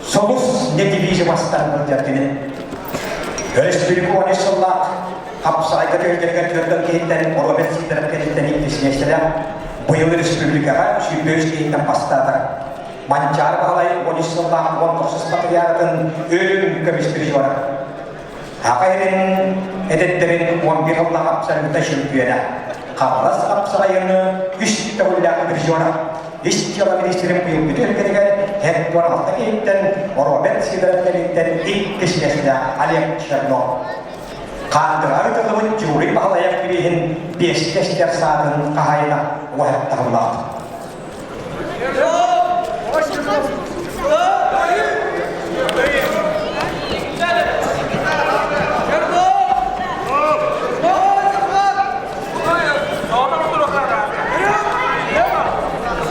Сулус недвижимостан сылдьар кини. Өрөспүүбүлүкэ 13 сыллаах хапсаҕайга түһүлгэтигэр төрдөн киһиттэн Роберт Сидоров кэнниттэн иккис миэстэлээх. Быйыл республикаҕа 23 киһиттэн бастаата. Манчаары Баһылай 13 сыллаах 19 патриаратын өлүм көмүс призера. Аҕа эрин эдэттэрин 11 сыллаах абсолютнай чемпиона. Хаҥалас хапсаҕайыны үс төгүллээх призера. Ис дьыала министрин быйылгы түһүлгэтигэр Хектор алта киһиттэн Роберт Сидоров кэлиттэн иккис миэстэлээх Олег Чернов. Хаандыга ыытыллыбыт Юрий Баһылаев бирииһин биэскэ ситэр саатын хаһаайына уһаттарыллаах.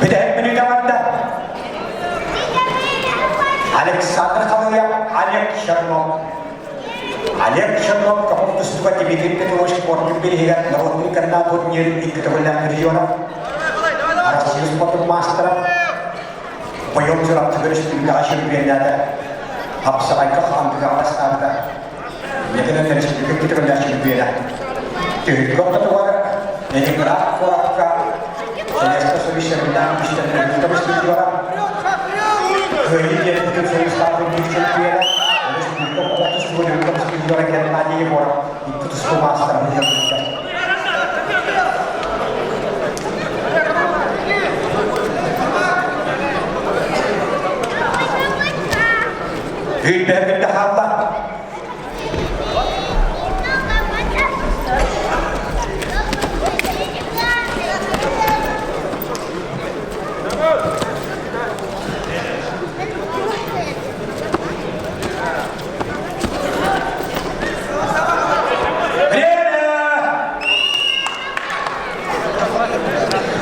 Бүтэһик мүнүүтэ барда. Александр Халыев, Олег Чернов. Олег Чернов көҥүл тустууга Дмитрий Петрович спортун бириһигэр норуотун кытта турнирын икки төгүллээх призера. Россия спортун маастара. Быйыл Чурапчы өрөспүүбүлүкэҕэ чемпионата хапсаҕайга хаамтыгаҕа бастаабыта. Инникинэн өрөспүүбүлүкэ икки төгүллээх чемпиона. Түһүлгэ ортотугар Ленинград куоракка Советскай Союз сөбүлээн үстэннэрбит көмүскүүрүгэр Кыайыы диэн Бүтүн Союзтааҕы биир чемпиона, өрөспүүбүлүкэ оҕо тустууга көмүскүүрүгэр Геннадий Егоров икки тустуу маастарын ыһыахтыыр. Күүрбэһэ хаалла.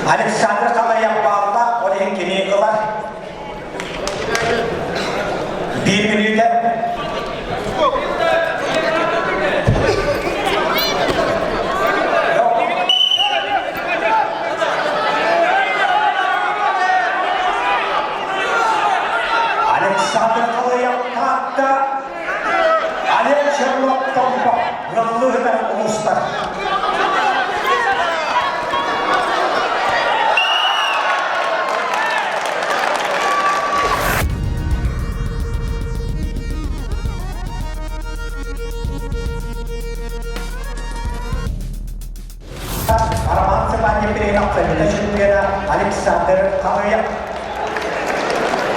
Александр Халаев баалла, ол иһин кини ылар. Биир мүнүүтэ. Александр Халаев Таатта Олег Чернов Томпо ыаллыһытар улуустар. Роман Цыпанин перенапсамина чемпиона Александр Халыев.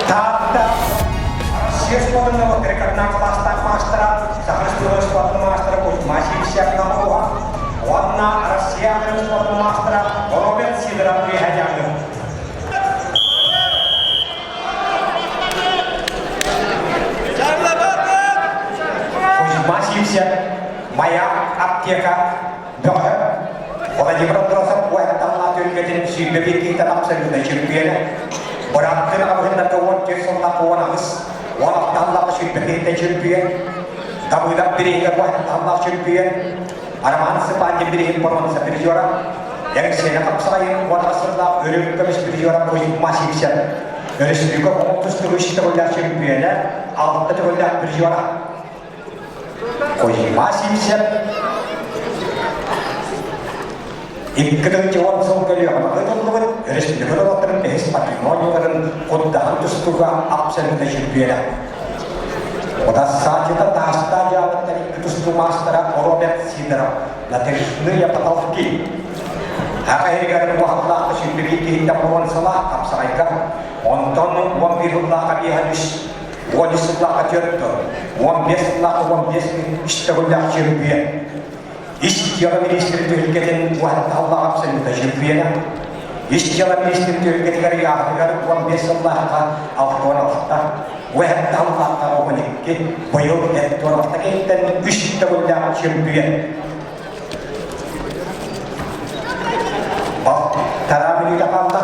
Таатта Россия спортунан рекордна класстаах маастара, Саха спортун маастара Кузьма Сивцев Намуха, уонна Россия спортун маастара Роберт Сидоров үөһэ Кузьма Сивцев, Маяк аптека бөҕө Владимир Андросов уһатталлаах түһүлгэтин 21 киһитэ абсолютно чемпиона. Бырааттын абыһыннарга 14 сыллаах 18, 16 сыллаах 21 киһитэ чемпион. Давыдов бирииһигэр уһатталлаах чемпион. Роман Сыпандин бирииһин боруонса призера. Алексей Хапсаҕайын 18 сыллаах өрүм көмүс призера Кузьма Сивцев. Өрөспүүбүлүкэ оҕо тустуугу төгүллээх чемпиона, алта төгүллээх призера. Кузьма Сивцев 210 сыл көлүөҕэ ытыллыбыт өрөспүүбүлүкэ норуоттарын бэһис патримонияларын курдаһан тустууга абсолютно чемпиона. Удассаачыта таастаа дьаабыттар икки тустуу маастара Роберт Сидоров Натержные потолки. Аҕа иһигэр уһаллаах сүүрбэ киһиттэн боруонсалаах хапсаҕайга, онтон 11 сыллаах биэһэн үс 13 сыллаахха түөрт 15 сыллаахха 15 үс төгүллээх чемпион. Ис дьыала министрин түһүлгэтин уһатталлаах абсолютно чемпиона. Ис дьыала министрин түһүлгэтигэр ыйааҕытыгар 15 сыллаахха 66, уэһэтте сыллаахха 12, быйыл 76 киһиттэн үс төгүллээх чөмпүйүөн. Балтараа мүнүүтэ хаалла.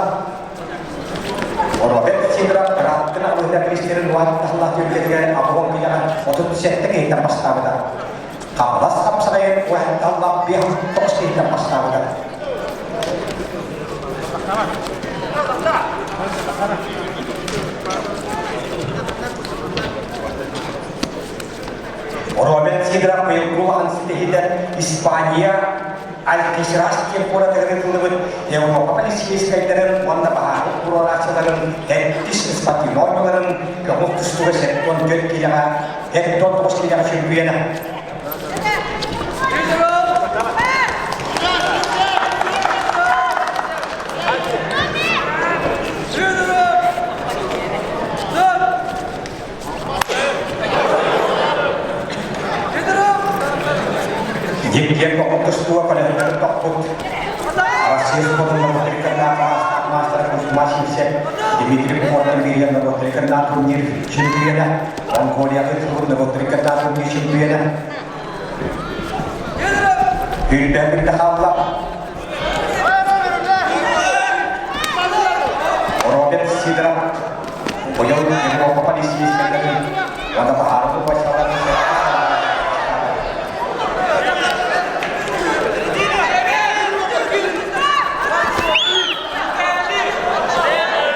Роберт Сидоров ырааттын алыһыта министрин уһааттахлаах түһүлгэтигэр абылон киһиэхэ 37 киһиттэн бастаабыта. Хаҥалас хапсаҕайын уһаатталлаах 59 киһиттэн бастаабыта. Роберт Сидоров быйылгы улахан ситиһиитэ Испания Алькисерас диэн куоратыгар ыытыллыбыт Европа полицейскайдарын уонна баһаарынай туруорааччыларын сэттис спортивнай оонньууларын көҥүл тустууга 74 киилэҕэ 79 киилэҕэ чөмпүйүөнэ. Дьиҥ-дьиҥ тустууга көлөһүннэрин тохпут Россия спордун норуоттарыгар маастара Кузьма Сивцев, Дмитрий Пуховтан бириэн норуоттарыгар турнир чемпиона, Монголияҕа ыытыллыбыт норуоттарыгар турнир чемпиона. Үүрбээн бүтэ хаалла. Роберт Сидоров быйыл Европа полицейскайдарын уонна баһаарынай войскаларын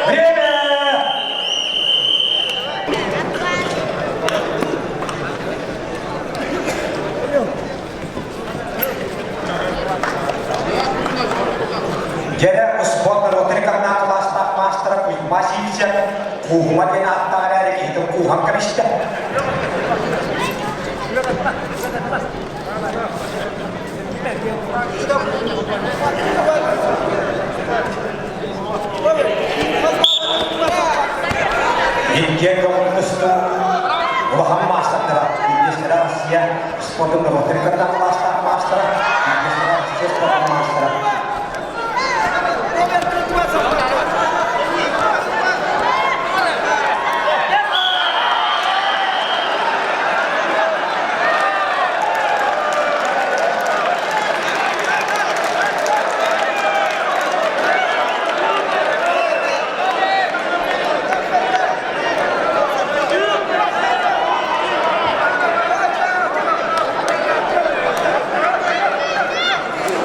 Время! Дьэрэ успуорт норуоттарын кылаастаах маастара Кузьма Сивцев Кууһума диэн ааттаах эрээри киһитин кууһан кэбистэ. Иккиэн көҥүл тустуу улахан маастардара, биирдэстэрэ Россия спордун норуоттарын кытта кылаастаах маастара, биирдэстэрэ Россия спордун маастара.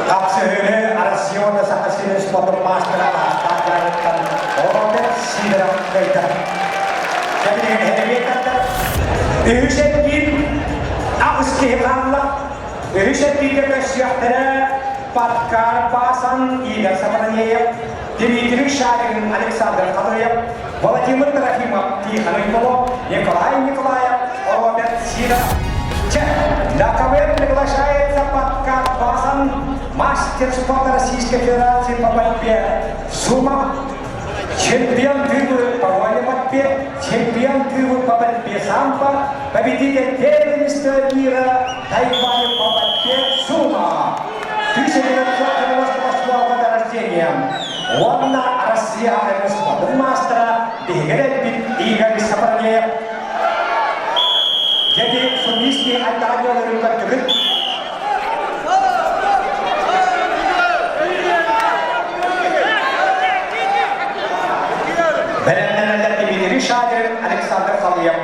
Хапсыһыыны Россия уонна Саха сирин спордун маастара ааттаах дьарыктан Роберт Сидоров кыайда. Кэбинигэ нэһилиэктэрдэр үһүс эргиир аҕыс киһи хаалла. Үһүс эргииргэ көрсүөхтэрэ Паткар Пасан, Игорь Сатанеев, Дмитрий Шарин, Александр Халыев, Владимир Трофимов, Тихон Уйболов, Николай Николаев, Роберт Сидоров. Чэ, на КВН приглашается Паткар Пасан, мастер спорта Российской Федерации по борьбе сумо, чемпион Тывы по вольной борьбе, чемпион Тывы по борьбе самбо, победитель первенства мира Тайваня по борьбе сумо. 1998 года рождения. Уонна Россия спортун маастара биһиги Игорь Сапарнеев. Дьэти судейский аттаҕа көрдүгүт. Бэлэмнэнэллэр Дмитрий Шадрин, Александр Халыев.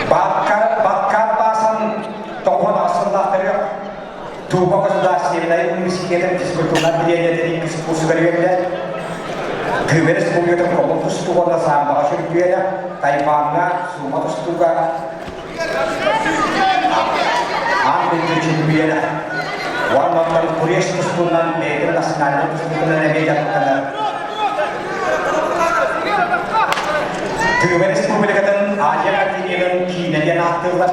Баткар Баасан тоҕуон сыллаахтарыгар Туба государственнай университетын физкультурнай отделениетын иккис курсугар үөрэнэр. Тыва Республикатын Комун тустууга уонна самбоҕа чөмпүйүөнэ, Тайваҥҥа сумо тустууга аан дойду чөмпүйүөнэ. Уонна оттон Куреш тустуунан бэйэтин национальнай тустуутунан эмиэ дьарыктанар. Тыва Республикатын Азия континенын киинэ диэн ааттыыллар.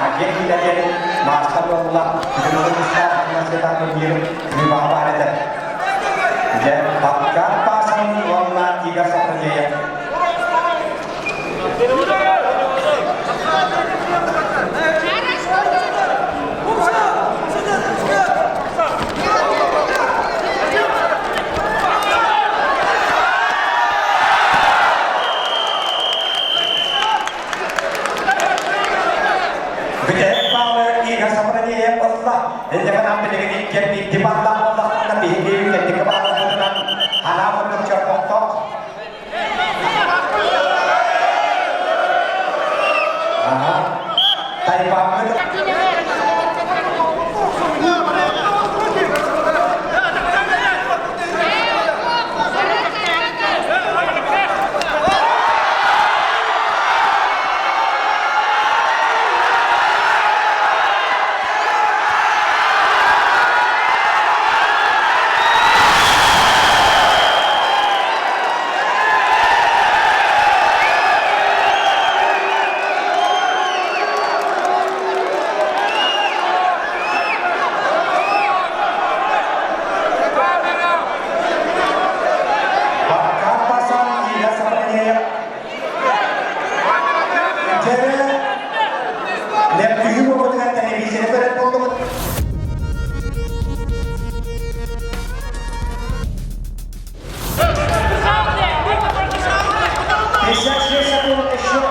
Азия киинэ диэн маастар буолла. Бүтүн улуустаах университет турнирын Тываҕа баар этэ. Дьэ, Паккар Пасан уонна Игорь Сахарнеев. Инньэ билигин иккиэн биирдии баллаах буоллахпытына биһиги кэнники баалларбытынан анаа курдук чорбохтоох. Аха. Тайпаммыт Баккааппасан Илья Сапанеев Дьэрэ лэппүһүү буолбутугар телевизоры көрөр буоллубут. 56 секунд еще.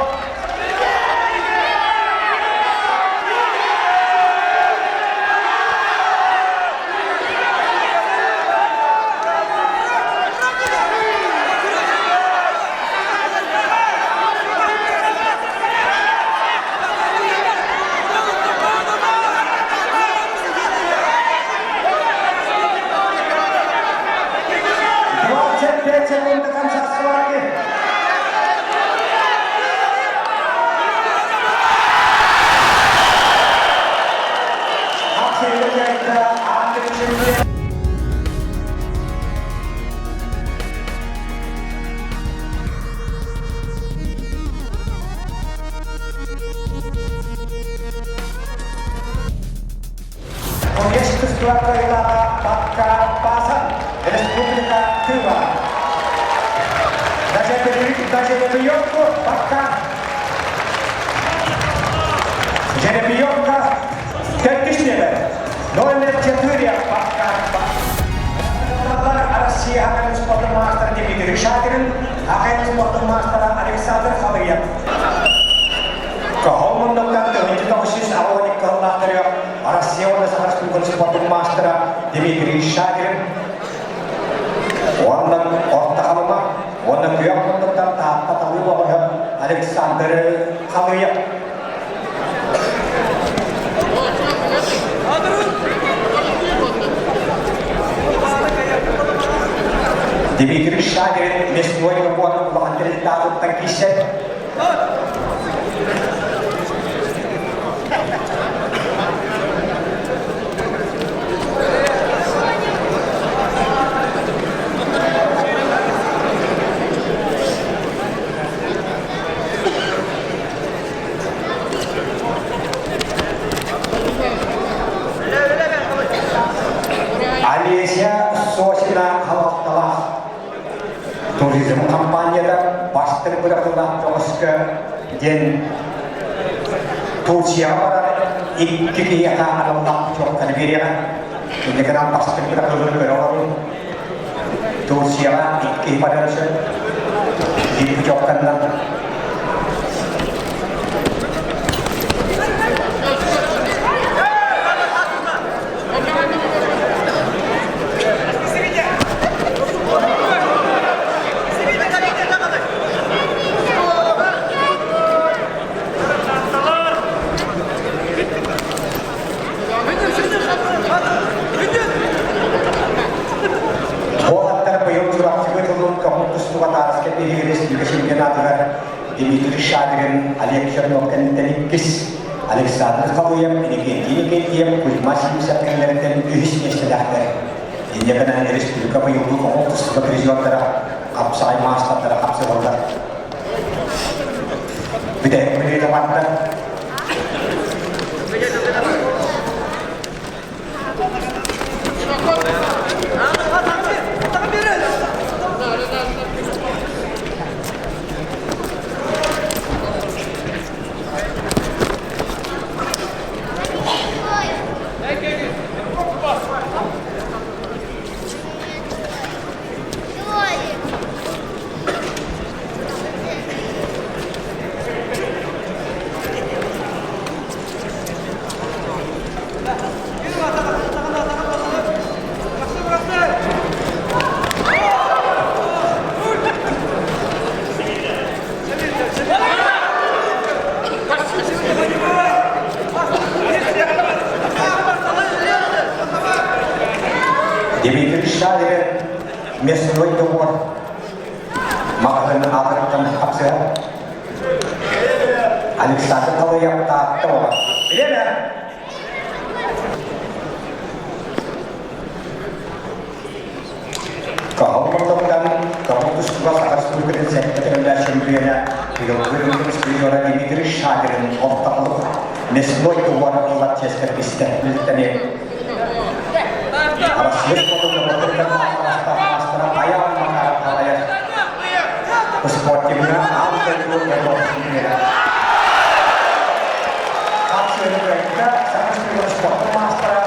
25 секунд до конца схватки. Коммерческого Баккапасан, Республика Тыва. На жеребьевку пока. Жеребьевка төрдүс Номер 4 пока. Россия спортын маастара Дмитрий Шадрин, АХН спортын маастара Александр Халыев. Кыһыл муннуктан 1992 сыллаахтарыгар Россия уонна Саха Республикатын спортын маастара Дмитрий Шадрин уонна Орто Халыма уонна күөх муннуктан Таатта талыы бөҕөһө Александр Халыев. Дмитрий Шадрин мясной уонна улахан тэрилтэҕиттэн киирсэр. Олеся Сосина халалталаах туризм компанията бастыҥ бырахылаах көҕүскэ диэн Турцияҕа барар икки киһиэхэ аналлаах путевканы биэриэҕэ. Инньэ гынан бастыҥ бырахылыгы көрө олорун. Турцияҕа икки киһи барыан сөп. Биир путевканнан. Уолаттар быйыл Чурапчыга тылын көҥүл тустууга таарыска биһиги республика чемпионатыгар Дмитрий Шадрин, Олег Чернов кэнниттэн иккис, Александр Халуев, Иннокентий Иннокентьев, Кузьма Симсов кэннилэриттэн үһүс миэстэлээхтэр. Инньэ гынан республика быйылгы көҥүл тустууга призердара хапсаҕай маастардара хапсыһаллар. Бүтэһик мүнүүтэ барда. Дмитрий Шалевин мясной двор маҕаһыын аатыттан хапсыһар. Александр Талыев Таатта оҕо. Время! Каһыл муннуктан Кабыл тустууга Саха Республикатын сэттэ төгүллээх чөмпүйүөнэ Пилотный призера Дмитрий Шадрин ортоһулук мясной двор ылар чиэскэ тигистэ. Арассыыйа спордун норуоттарыгар маастара Айаал Макаров салайар спортивҥа аан дойду чөмпүйүөнэ. Хапсыаны кыайда Саха Республикатын спордун маастара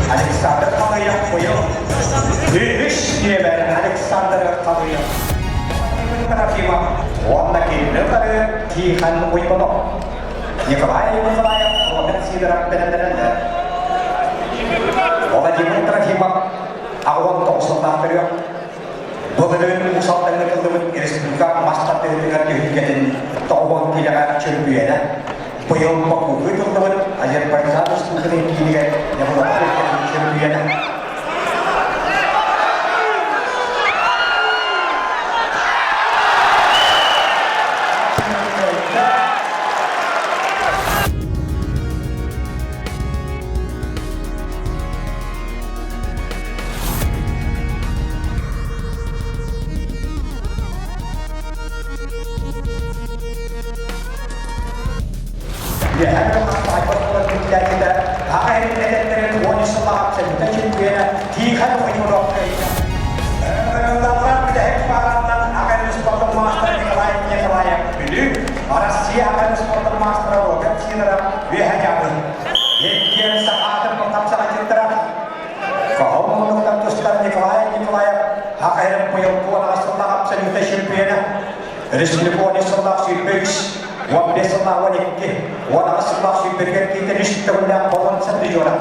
Александр Халыев быйыл үһүс нүөмэр Александр Халыев Трофимов уонна кинини утары Тихон Уйбанов Николай Николаев Роберт Сидоров бэлэмнэнэллэр. Владимир Трофимов 89 сыллаах төрүөх Былырыын Уус Алдаҥҥа тыллыбыт республика мас тардыһыытыгар түһүлгэтин 90 киилэҕэ чөмпүйүөнэ, быйыл Бакуга тыллыбыт Азербайджан Республикатын киинигэр Европа чөмпүйүөнэ. Үөһээ Хаспаайбат буолан күннээччитэ Аҕа иһин эдэрдэрин уон үс сыллаах абсолютнай чемпиона Тихон Федоров кыайда. Ыҥырыллаллар бүтэһик баҕарынан Аҕа иһин спордун маастара Николай Николаев Бүлүү, Россия Аҕа иһин спордун маастара Роберт Сидоров Үөһээ Дьааҥы. Иккиэн сахаатын хапсаҕайдьыттара Хоһоон муннуктан тустар Николай Николаев Аҕа иһин быйыл куонаҕа сыллаах абсолютнай чемпиона Республика 13 сыллаах 23, 15 сыллаах 12, 18 сыллаах сүүрбэтигэр киирдэр үс төгүллээх боруонса призера,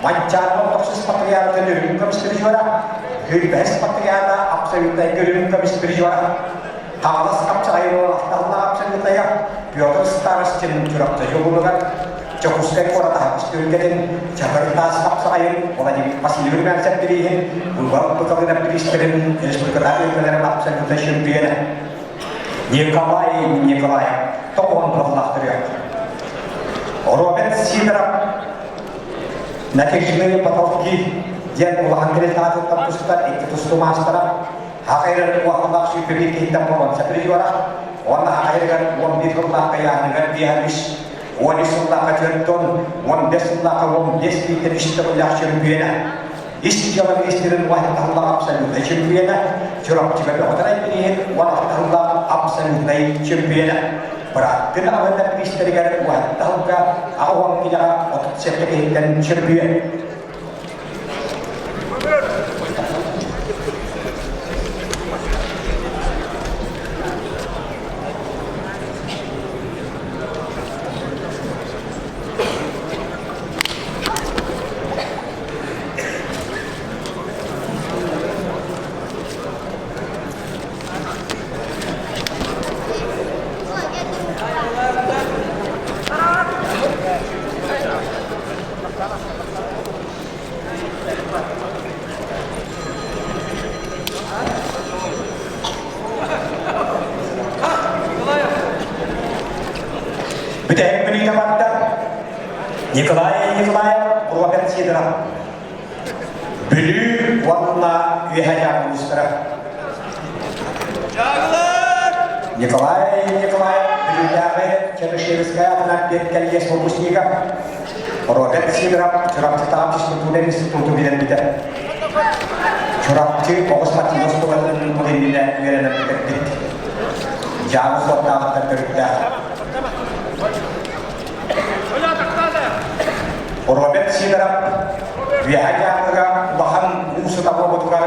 Манчаары тохсус патриаратын үрүҥ көмүс призера, Күлбэһис патриарта абсолютнай үрүҥ көмүс призера, Хаҥалас хапсаҕайын ахталлаах абсолютнайа Петр Старостин Чурапчы дьолугар Дьокуускай куорат аһаҕас түһүлгэтин Чакыр таас хапсаҕайын Владимир Васильев Румянцев бирииһин Выбор Быкалына бириистэрин республикатааҕы өлкөлөрүн абсолютнай чемпиона Николай Николаев тоҕуһун туһалаахтарыгар Роберт Сидоров Натяжные потолки диэн улахан тэрилтэҕэ тустар икки тустуу маастара Хахайрын уохталаах сүүрбэ киһиттэн боруонса призера уонна Хахайрыгар 11 сыллаах кайааһыныгар биэһэ 13 сыллаахха түөрт 15 сыллаахха 15 киһиттэн үс төгүллээх чөмпүйүөнэ Ис дьыала министрин уһаттаһыллаах абсолютнай чемпиона, Чурапчыга бөҕөтөр бирииһин уһаттаһыллаах абсолютнай чемпиона. Бырааттын аҕалынна бириистэригэр уһаттаһылга 80 киилэҕэ 37 киһиттэн чемпион. Бүтэһик мүнүүтэ барда. Николай Николаев, Роберт Сидоров. Бүлүү уонна Үөһээ Дьааҥы улуустара. Николай Николаев Бүлүүтээҕи Чернышевская атынан педколледж выпускнига. Роберт Сидоров Чурапчытааҕы физкультура институту бүтэрбитэ. Чурапчы оҕус спортивнай оскуолатын бу иннинэ үөрэнэн бүтэрбит. Дьааҥы суоттааҕыттан төрүттээх. Роберт Сидоров Үөһээ Дьааҥыга улахан уу сыта буолбутугар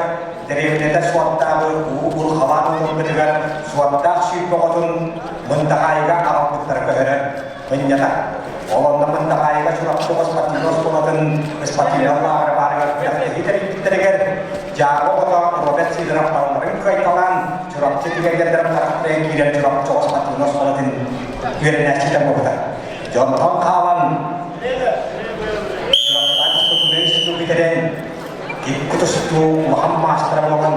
дэриэбинэтэ суоттааҕы уу урхалаан ылбытыгар суоттаах сүүрбэ оҕотун Мындаҕаайыга аҕалбыттара көһөрөн мынньата. Ол онно Мындаҕаайыга Чурапчы оҕо спортивнай спортивнай лааҕыра баарыгар күрэхтэһии тэрийбиттэригэр Дьааҥы оҕото Роберт Сидоров барыларын кыайталаан Чурапчы түгэннэрдэрин харахтарыгар киирэн Чурапчы оҕо спортивнай оскуолатын үөрэнээччитэ буолбута. Дьонтон хаалан Чурапчытааҕы спортивнай институт бүтэрэн икки тустуу улахан маастара буолан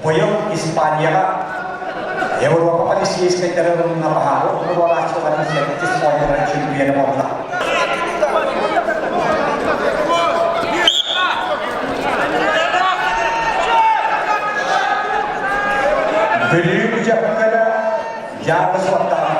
быйыл Испанияҕа Европа полицейскайдарын баһаары умуруорааччыларын сэттис оонньууларын чөмпүйүөнэ буолла. Бүлүү дьахтара дьаабы суоттаҕа.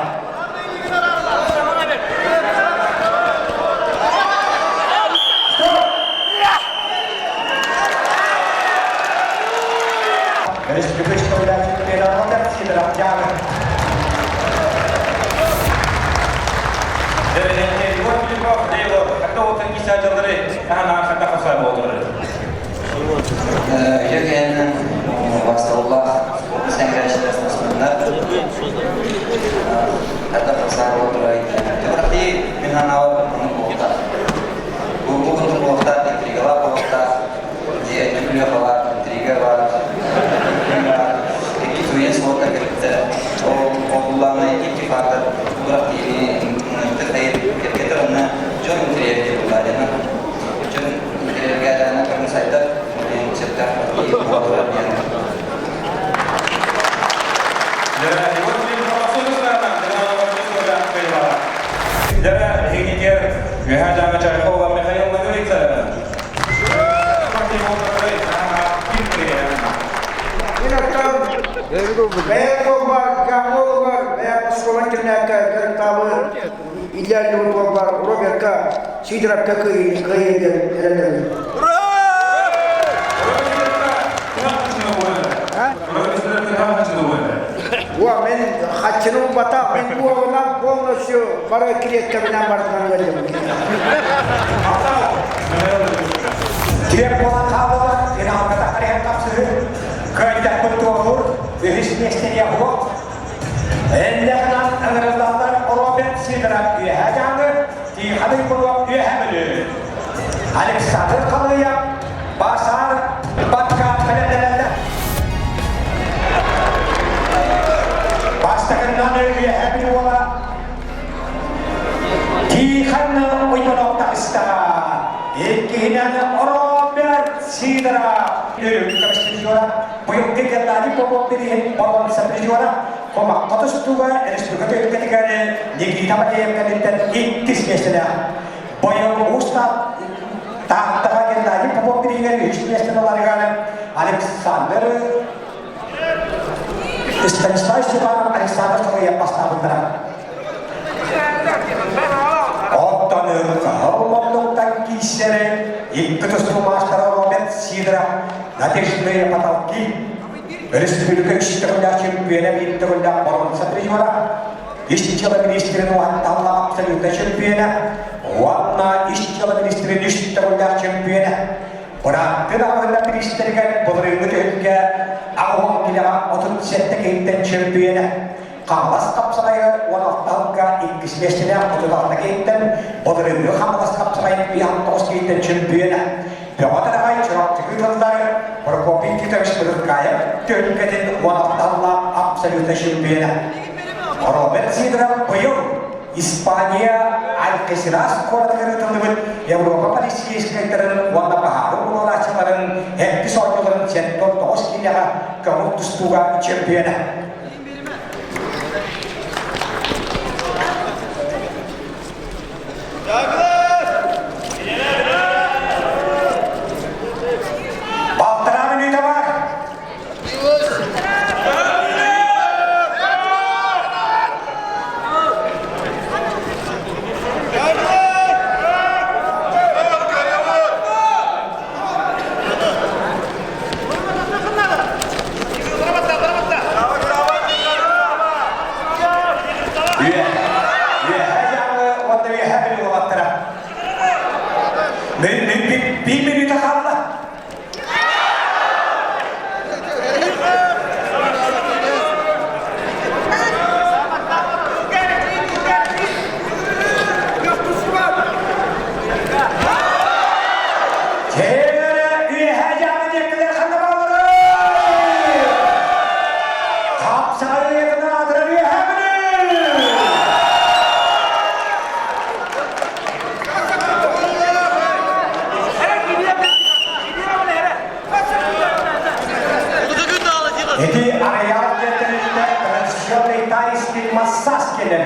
Үтүө басталлаах сэҥээрээччилэр Хайдах саабыл турай Түбэхтии мин санаабар оннук буолуохтаах. Бу бу курдук буолуохтаах, интригалаах буолуохтаах, дьиэ түмүлүөх баар, интрига баар, икки туйа суолта кэлбитэ. Ол олулаана икки фактор күрэхтиини кэргэтэр онно дьон интриэргэ буллаадена. Дьон интриэргээтэҕинэ көрүҥ сайдар, сөптөөх буолар диэн. Михаил Ноговицын. Бэйэ буолбар, Гамоловар, бэйэ оскуола интернатка дьарыктаабы Илья буолбар Робертка Сидоровка кыайыы диэн эрэнэбин. Уа, мен хаччыны убата, мен буолунан полностью бары клеткабынан барытынан ыалдьабын. Киэп буолан хааллылар, финалга тахарыһан тапсыһы, кыайдахпыт туоһуур, үһүс миэстэни оһуох. Эннэхынан ыҥырыллаллар Роберт Сидоров үөһээ Дьааҥы, Тихон Иванов Үөһээ Бүлүү. Александр Халыев, Басар Батка бэлэмнэнэллэр. Бастакыннан Үөһээ Бүлүү уола Тихон Иванов таҕыста. Иккиһинэн Роберт Сидоров үрүҥ көмүс призера, быйылгы Геннадий Попов бирииһин боруонса призера, Кумахха тустууга республика түһүлгэтигэр Никита Матвеев кэнниттэн иккис миэстэлээх. Быйыл Уус Тааттаҕа Геннадий Попов бирииһигэр үһүс миэстэни ыларыгар Александр Станислав Степанов Александр Халыев бастаабыттара. Оттон кыһыл муннуктан киирсэри икки тустуу маастара Роберт Сидоров Надежды потолки Өрөспүүбүлүкэ үс төгүллээх чөмпүйүөнэ, биир төгүллээх боруонса призера, ис дьыала министрин уһатталлаах абсолютнай чөмпүйүөнэ уонна ис дьыала министрин үс төгүллээх чөмпүйүөнэ. Бырааттыы даҕаланна бириистэригэр былырыыҥҥы түһүлгэ 80 килэҕэ 37 киһиттэн чөмпүйүөнэ, Хаҥалас хапсаҕайыгар 16 сылга иккис миэстэлээх 36 киһиттэн, былырыыҥҥы Хаҥалас хапсаҕайын 59 киһиттэн чөмпүйүөнэ. Бөҕө Тараҕай Чурапчы ыытыллар Прокопий Титович Бырыкаев түһүлгэтин 16 сыллаах абсолютно чемпиона. Роберт Сидоров быйыл Испания Алькасерас куоратыгар ыытыллыбыт Европа полицейскайдарын уонна баһаары умуллааччыларын эргис оонньууларын 79 киилэҕэ көҥүл тустууга чемпиона. Балтараа мүнүүтэ бар. Үөһэ үөһэ дьаҥы уонна үөһэ бүлүү уолаттара. массаж кэлэр.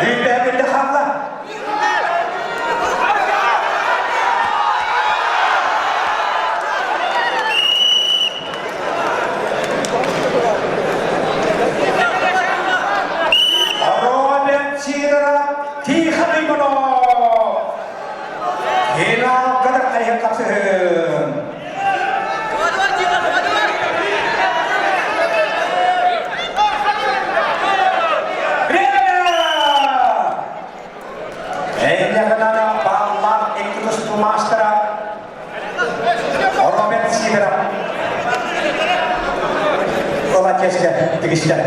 Үүппэһэ хаалла. Роберт Сидоров Тихон Иванов Финалга хайы хапсыһын. Эйнэхинана баллар икки тустуу маастара Роберт Сидоров ыла чэскэ тигистэ.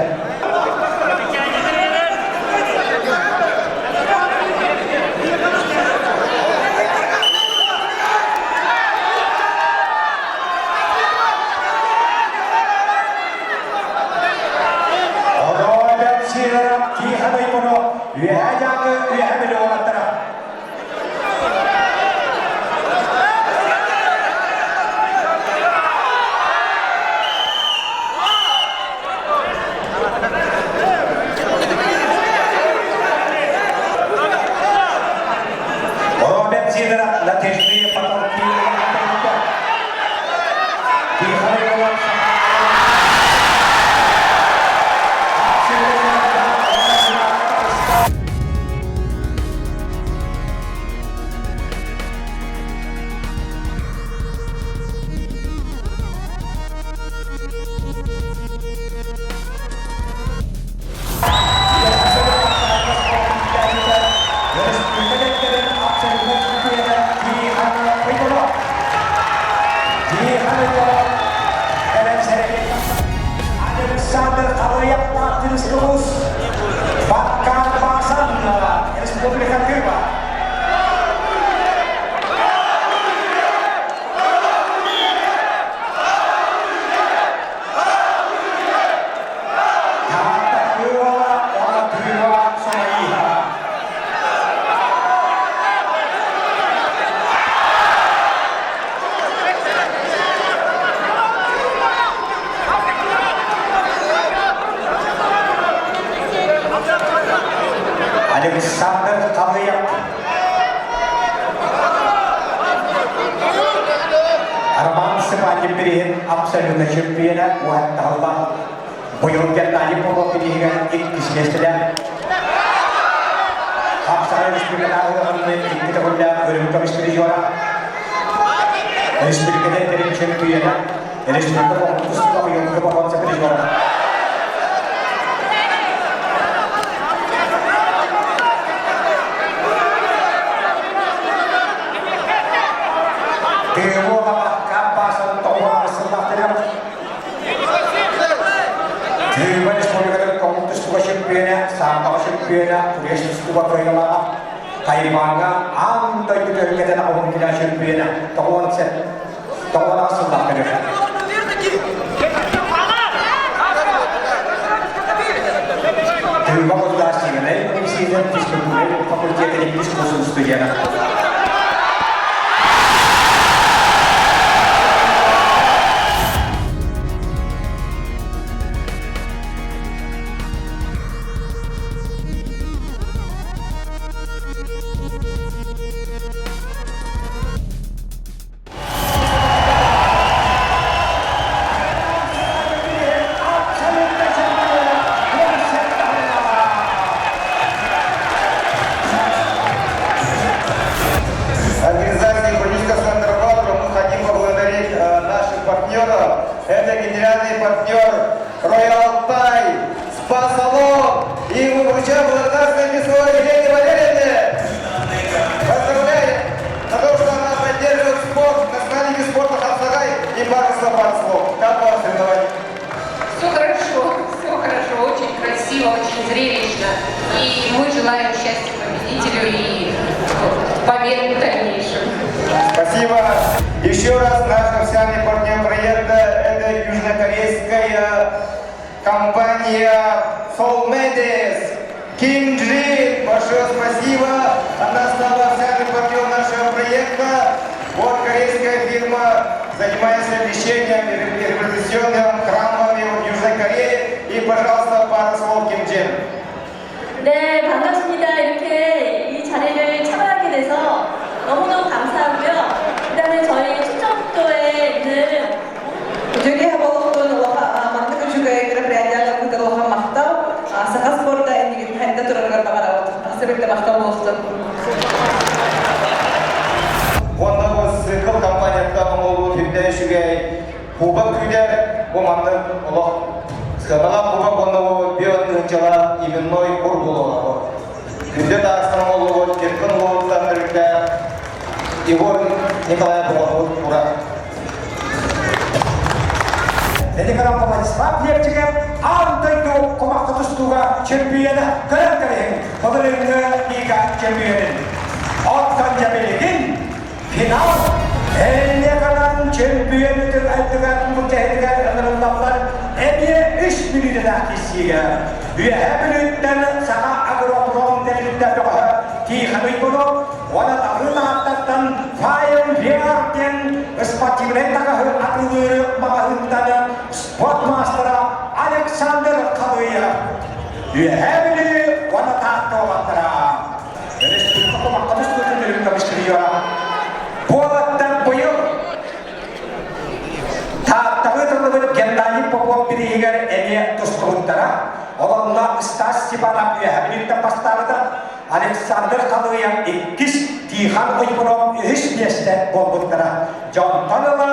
Роберт Сидоров Тихон Иванов Үөһээ Дьааҥы Үөһээ Бүлүү уолаттара. Роберт Сидоров натяжные потолки Тихон Иванов Александр Халыяптаах Тирискобус Баккар Басан Республика Кыба. Таатта Кыыла, Ола Тыыла, Сомалиха. Александр Халыев Роман Сыбатин бириһин абсолютно чемпиона уһаттаһаллах быйыл Геннадий Попов бириһигэр иккис миэстэлээх Хапсаҕай республикатааҕы ыһыаҕын икки төгүллээх өрүм көмүс призера Республиката тэрин чемпиона Республика тустууга быйылгы боруонса призера Тыылуола Каппаасан тоҕуһаҕа сыллахтарыгар Тыыба республикатын коммун тустууга чемпиона, саамбаҕа чемпиона, күрэс тустууга кыайыылааҕа, Тайваҥҥа аан дойду түһүлгэтин аҕыһын чемпиона 98 сыллаах көрүөххэ. Тыыба государственнай университет физкультурнай факультетын иккис курсун студена. Организации Политика Центра мы хотим поблагодарить наших партнеров. Это генеральный партнер Royal Thai, Спа-салон. И мы вручаем благодарственное письмо Елене Валерьевне. Поздравляем за то, что она поддерживает спорт, национальный вид спорта Хапсагай и пару слов. Как вам соревнования? Все хорошо, все хорошо, очень красиво, очень зрелищно. И мы желаем счастья победителю и побед в дальнейшем. Спасибо. Еще раз наш официальный партнер проекта – это южнокорейская компания Solmedes. Ким Джин, большое спасибо. Она стала официальным партнером нашего проекта. Вот корейская фирма. занимается лечением и реабилитационными храмами в Южной Корее. И, пожалуйста, пару слов Ким Джин. 네, 반갑습니다. 이렇게 이 자리를 참여하게 돼서 너무너무 감사하고요. 그다음에 저희 충청북도에 있는 Үтүөгэ болуктун маннык үчүгэй мероприятияга кытылыха мактау, саха спорта иннигин хайда турарыгар баҕарабыт. Ахсыбыкта мактау болуктун. Уонна бу цикл компанията оҥолуу түрдэ үчүгэй кубок күүтэр бу маннык олох сыаналаах кубок уонна бу био тыһыынчалаах именной кур буолуоҕа. Күндү таастан оҥоллубут Киркин улууһуттан төрүттээх Егор Николаев оҥорбут кура. Великанов Владислав Лепчиков аан дойду кумахха тустууга чемпионы көрөн кэбиһиҥ былырыыҥҥы лига чемпионун. Оттон дьэ билигин финал Эллеканан чемпионутун ардыгар мучаһытыгар ынырыллаллар эмиэ үс мүнүүтэлээх киссиигэ. Үөһээ Бүлүүттэн Саха агропром тэрилтэ бөҕөһө Тихон Уйгунов уонна Талыы Тааттаттан Файл VR диэн спортивнай таҥаһы атыылыыр маҕаһыынтан спорт маастара Александр Халыев. Үөһээ Бүлүү уонна Таатта уолаттара. Республика кумахха түспүтүн көмүскүлүөҕэ. Буолаттар быйыл Тааттаҕа тыллыбыт Геннадий Попов бирииһигэр эмиэ тустубуттара. Олонно Стас Степанов үөһэ Бүлүүттэн бастаабыта, Александр Халыев иккис, Тихон Уйгунов үһүс миэстэ буолбуттара. Дьонтон ыла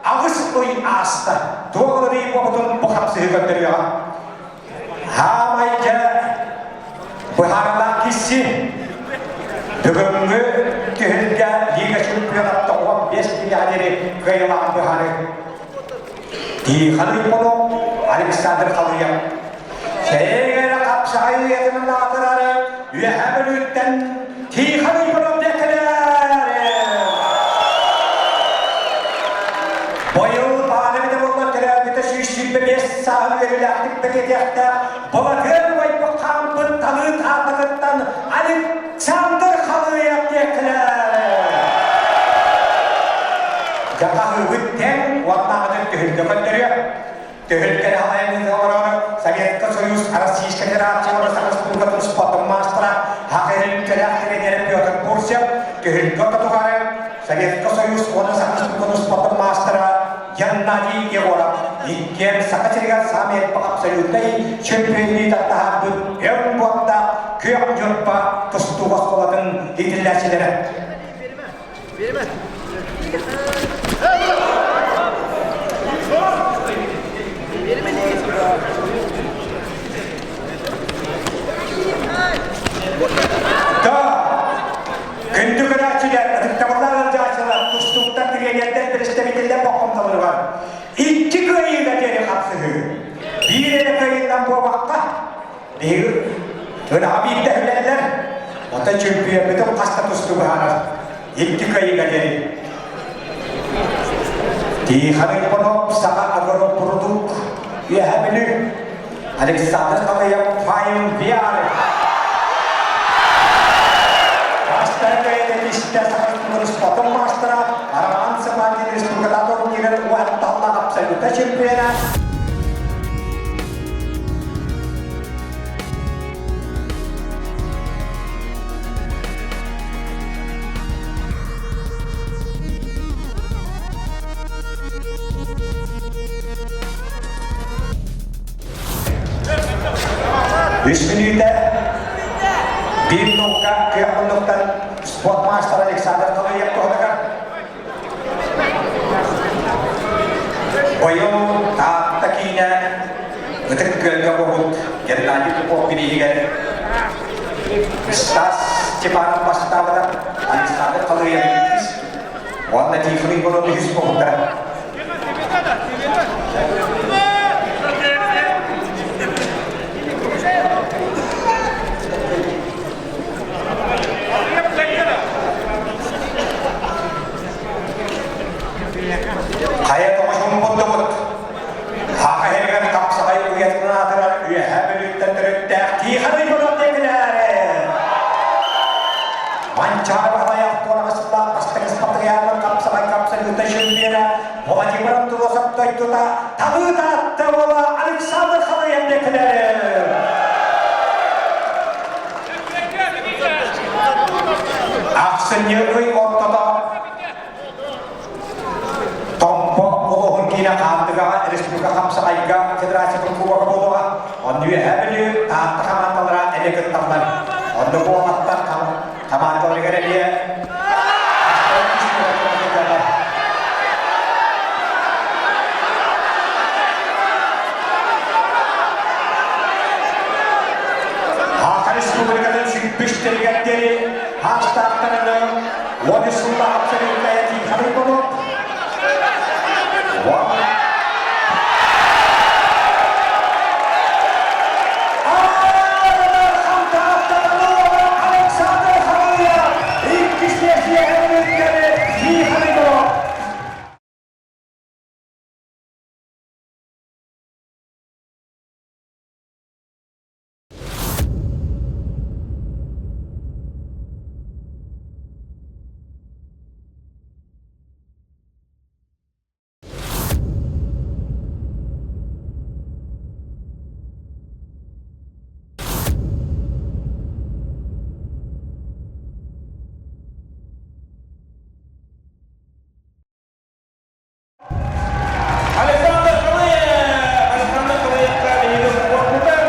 аҕыс ый ааста. Туох ылыныы буолбутун бу хапсыһыы көрдөрүөҕэ. Хаамай дьэ быһаарылаах киси бүгүҥҥү түһүлгэ Лига чемпионата 15 киһиэхэ диэри кыайыылааҕын быһаарыы. Тихон Уйгунов, Александр Халыев. Сэрээгэ хапсаҕай үйэтин аатырары Үөһээ Бүлүүттэн Тихон Уйгунов диэккэлэр! Быйыл баана бүтэ буолла төрөөбүтэ 125 сааһын үөрүүлээхтик бэлиэтиэхтээх Былатыан убайбыт хаампыт талыы таататыттан Александр Халыев диэккэлэр! Дьаһаһыыбыт тэҥ уоннааҕытын түһүлгэ көрдөрүө. Түһүлгэни халайан олорор Советский Союз Российскай Федерация Республикатын спортун маастара Хахерин кэлэх тренерэ Петр Бурсев түһүлгэ тутугары Советский Союз уонна Саха Республикатын спортун маастара Геннадий Егоров иккиэн Саха сиригэр саамай элбэх абсолютнай чемпионныы таһаарбыт өҥ буоттаах күөх ньурба тустуу оскуолатын иитиллээччилэрэ. Да, күндү көрөөччүлэр, ытыктабыллаах ыалдьааччылар, тустууктар, тренердэр, представителлэр болҕомтолоругар икки кыайыыга диэри хапсыһыы. Биир эрэ кыайыынан буолбакка, биһиги ынаҕа биирдэ хүлэллэр, оттон чөмпүйүөммүтүн хаста тустуу быһаарар. Икки кыайыыга диэри. Тихон Иппонов Саха агропродукт Үөһээ Бүлүү Александр Халыев Файм VR Бастакы кыайыыта Саха Республикатын спортун маастара Роман Сыманин республикатааҕы турнирын уһатталлаах абсолютно чемпиона. Үс мүнүүтэ биир нолга күөх муннуктан спорт маастара Александр Халыев туһатыгар Быйыл Таатта киинэ Ытык Күөлгэ буолбут Геннадий Попов бирииһигэр Стас Степанов бастаабыта, Александр Халыев иккис уонна Тихон Егоров үһүс буолбуттара. Хайа тоҕошун булдубут. Хаха иһигэр хапсаҕай уйатын аатырар Үөһээ Бүлүүттэн төрүттээх Тихон Иванов диэтилэр. Манчаары Баһылай Артур аҕыстаах бастакы спартакиадалар хапсаҕай хапсаҕай. абсолютнай чемпиона Владимир Андросов дойдута Талыы Таатта уола Александр Халыев диэкилэр. Ахсынньы ый ортото Томпо улууһун киинэ Хаандыгаҕа республика хамсаҕайга федерациятын кубога буолуоҕа. Онно Үөһээ Бүлүү, Таатта хамаандалара эмиэ кытталлар. Онно буолаттар хамаандаларыгар эмиэ Саха Республикатын сүүрбүстэригэр диэри хаастаахтарыны 13 сыллаах абсолютная Тихоный Попов, Александр Харыйа иккис миэстиэһэ Тихоный Попов. Александр Халыев! Александр Халыевка биһиги спорпутар.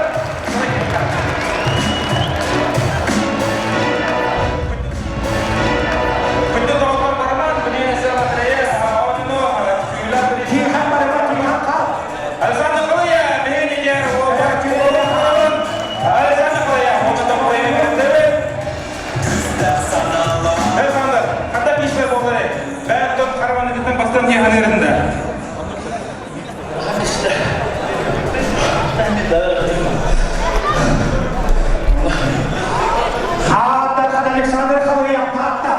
Күндү доҕоттор бараман, билиэнэсэ лотерея оонньууну күүрүүлээх Тихан барыма, Тихан хал. Александр Халыев, биһиги лидер Александр Халыев, онтон Халыев Александр, хата пишме болары. Бәр тот караваны бастан не ханырында. Хааттархан Александр Халыев таатта.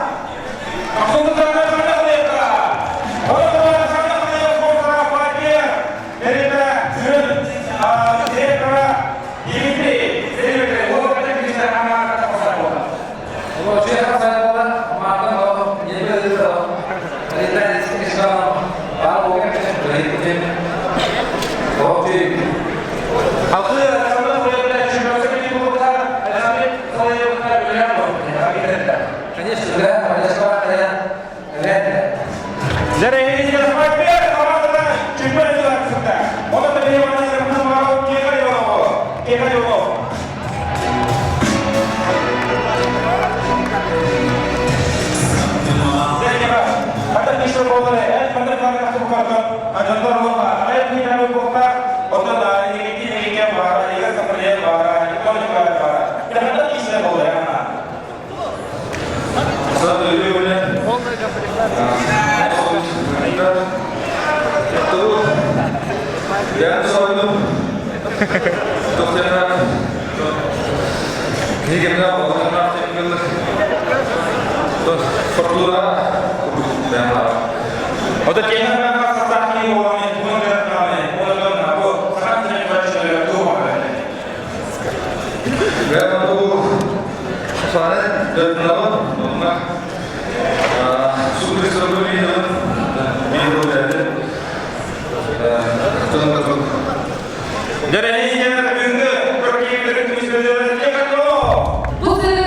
Бу сырыыга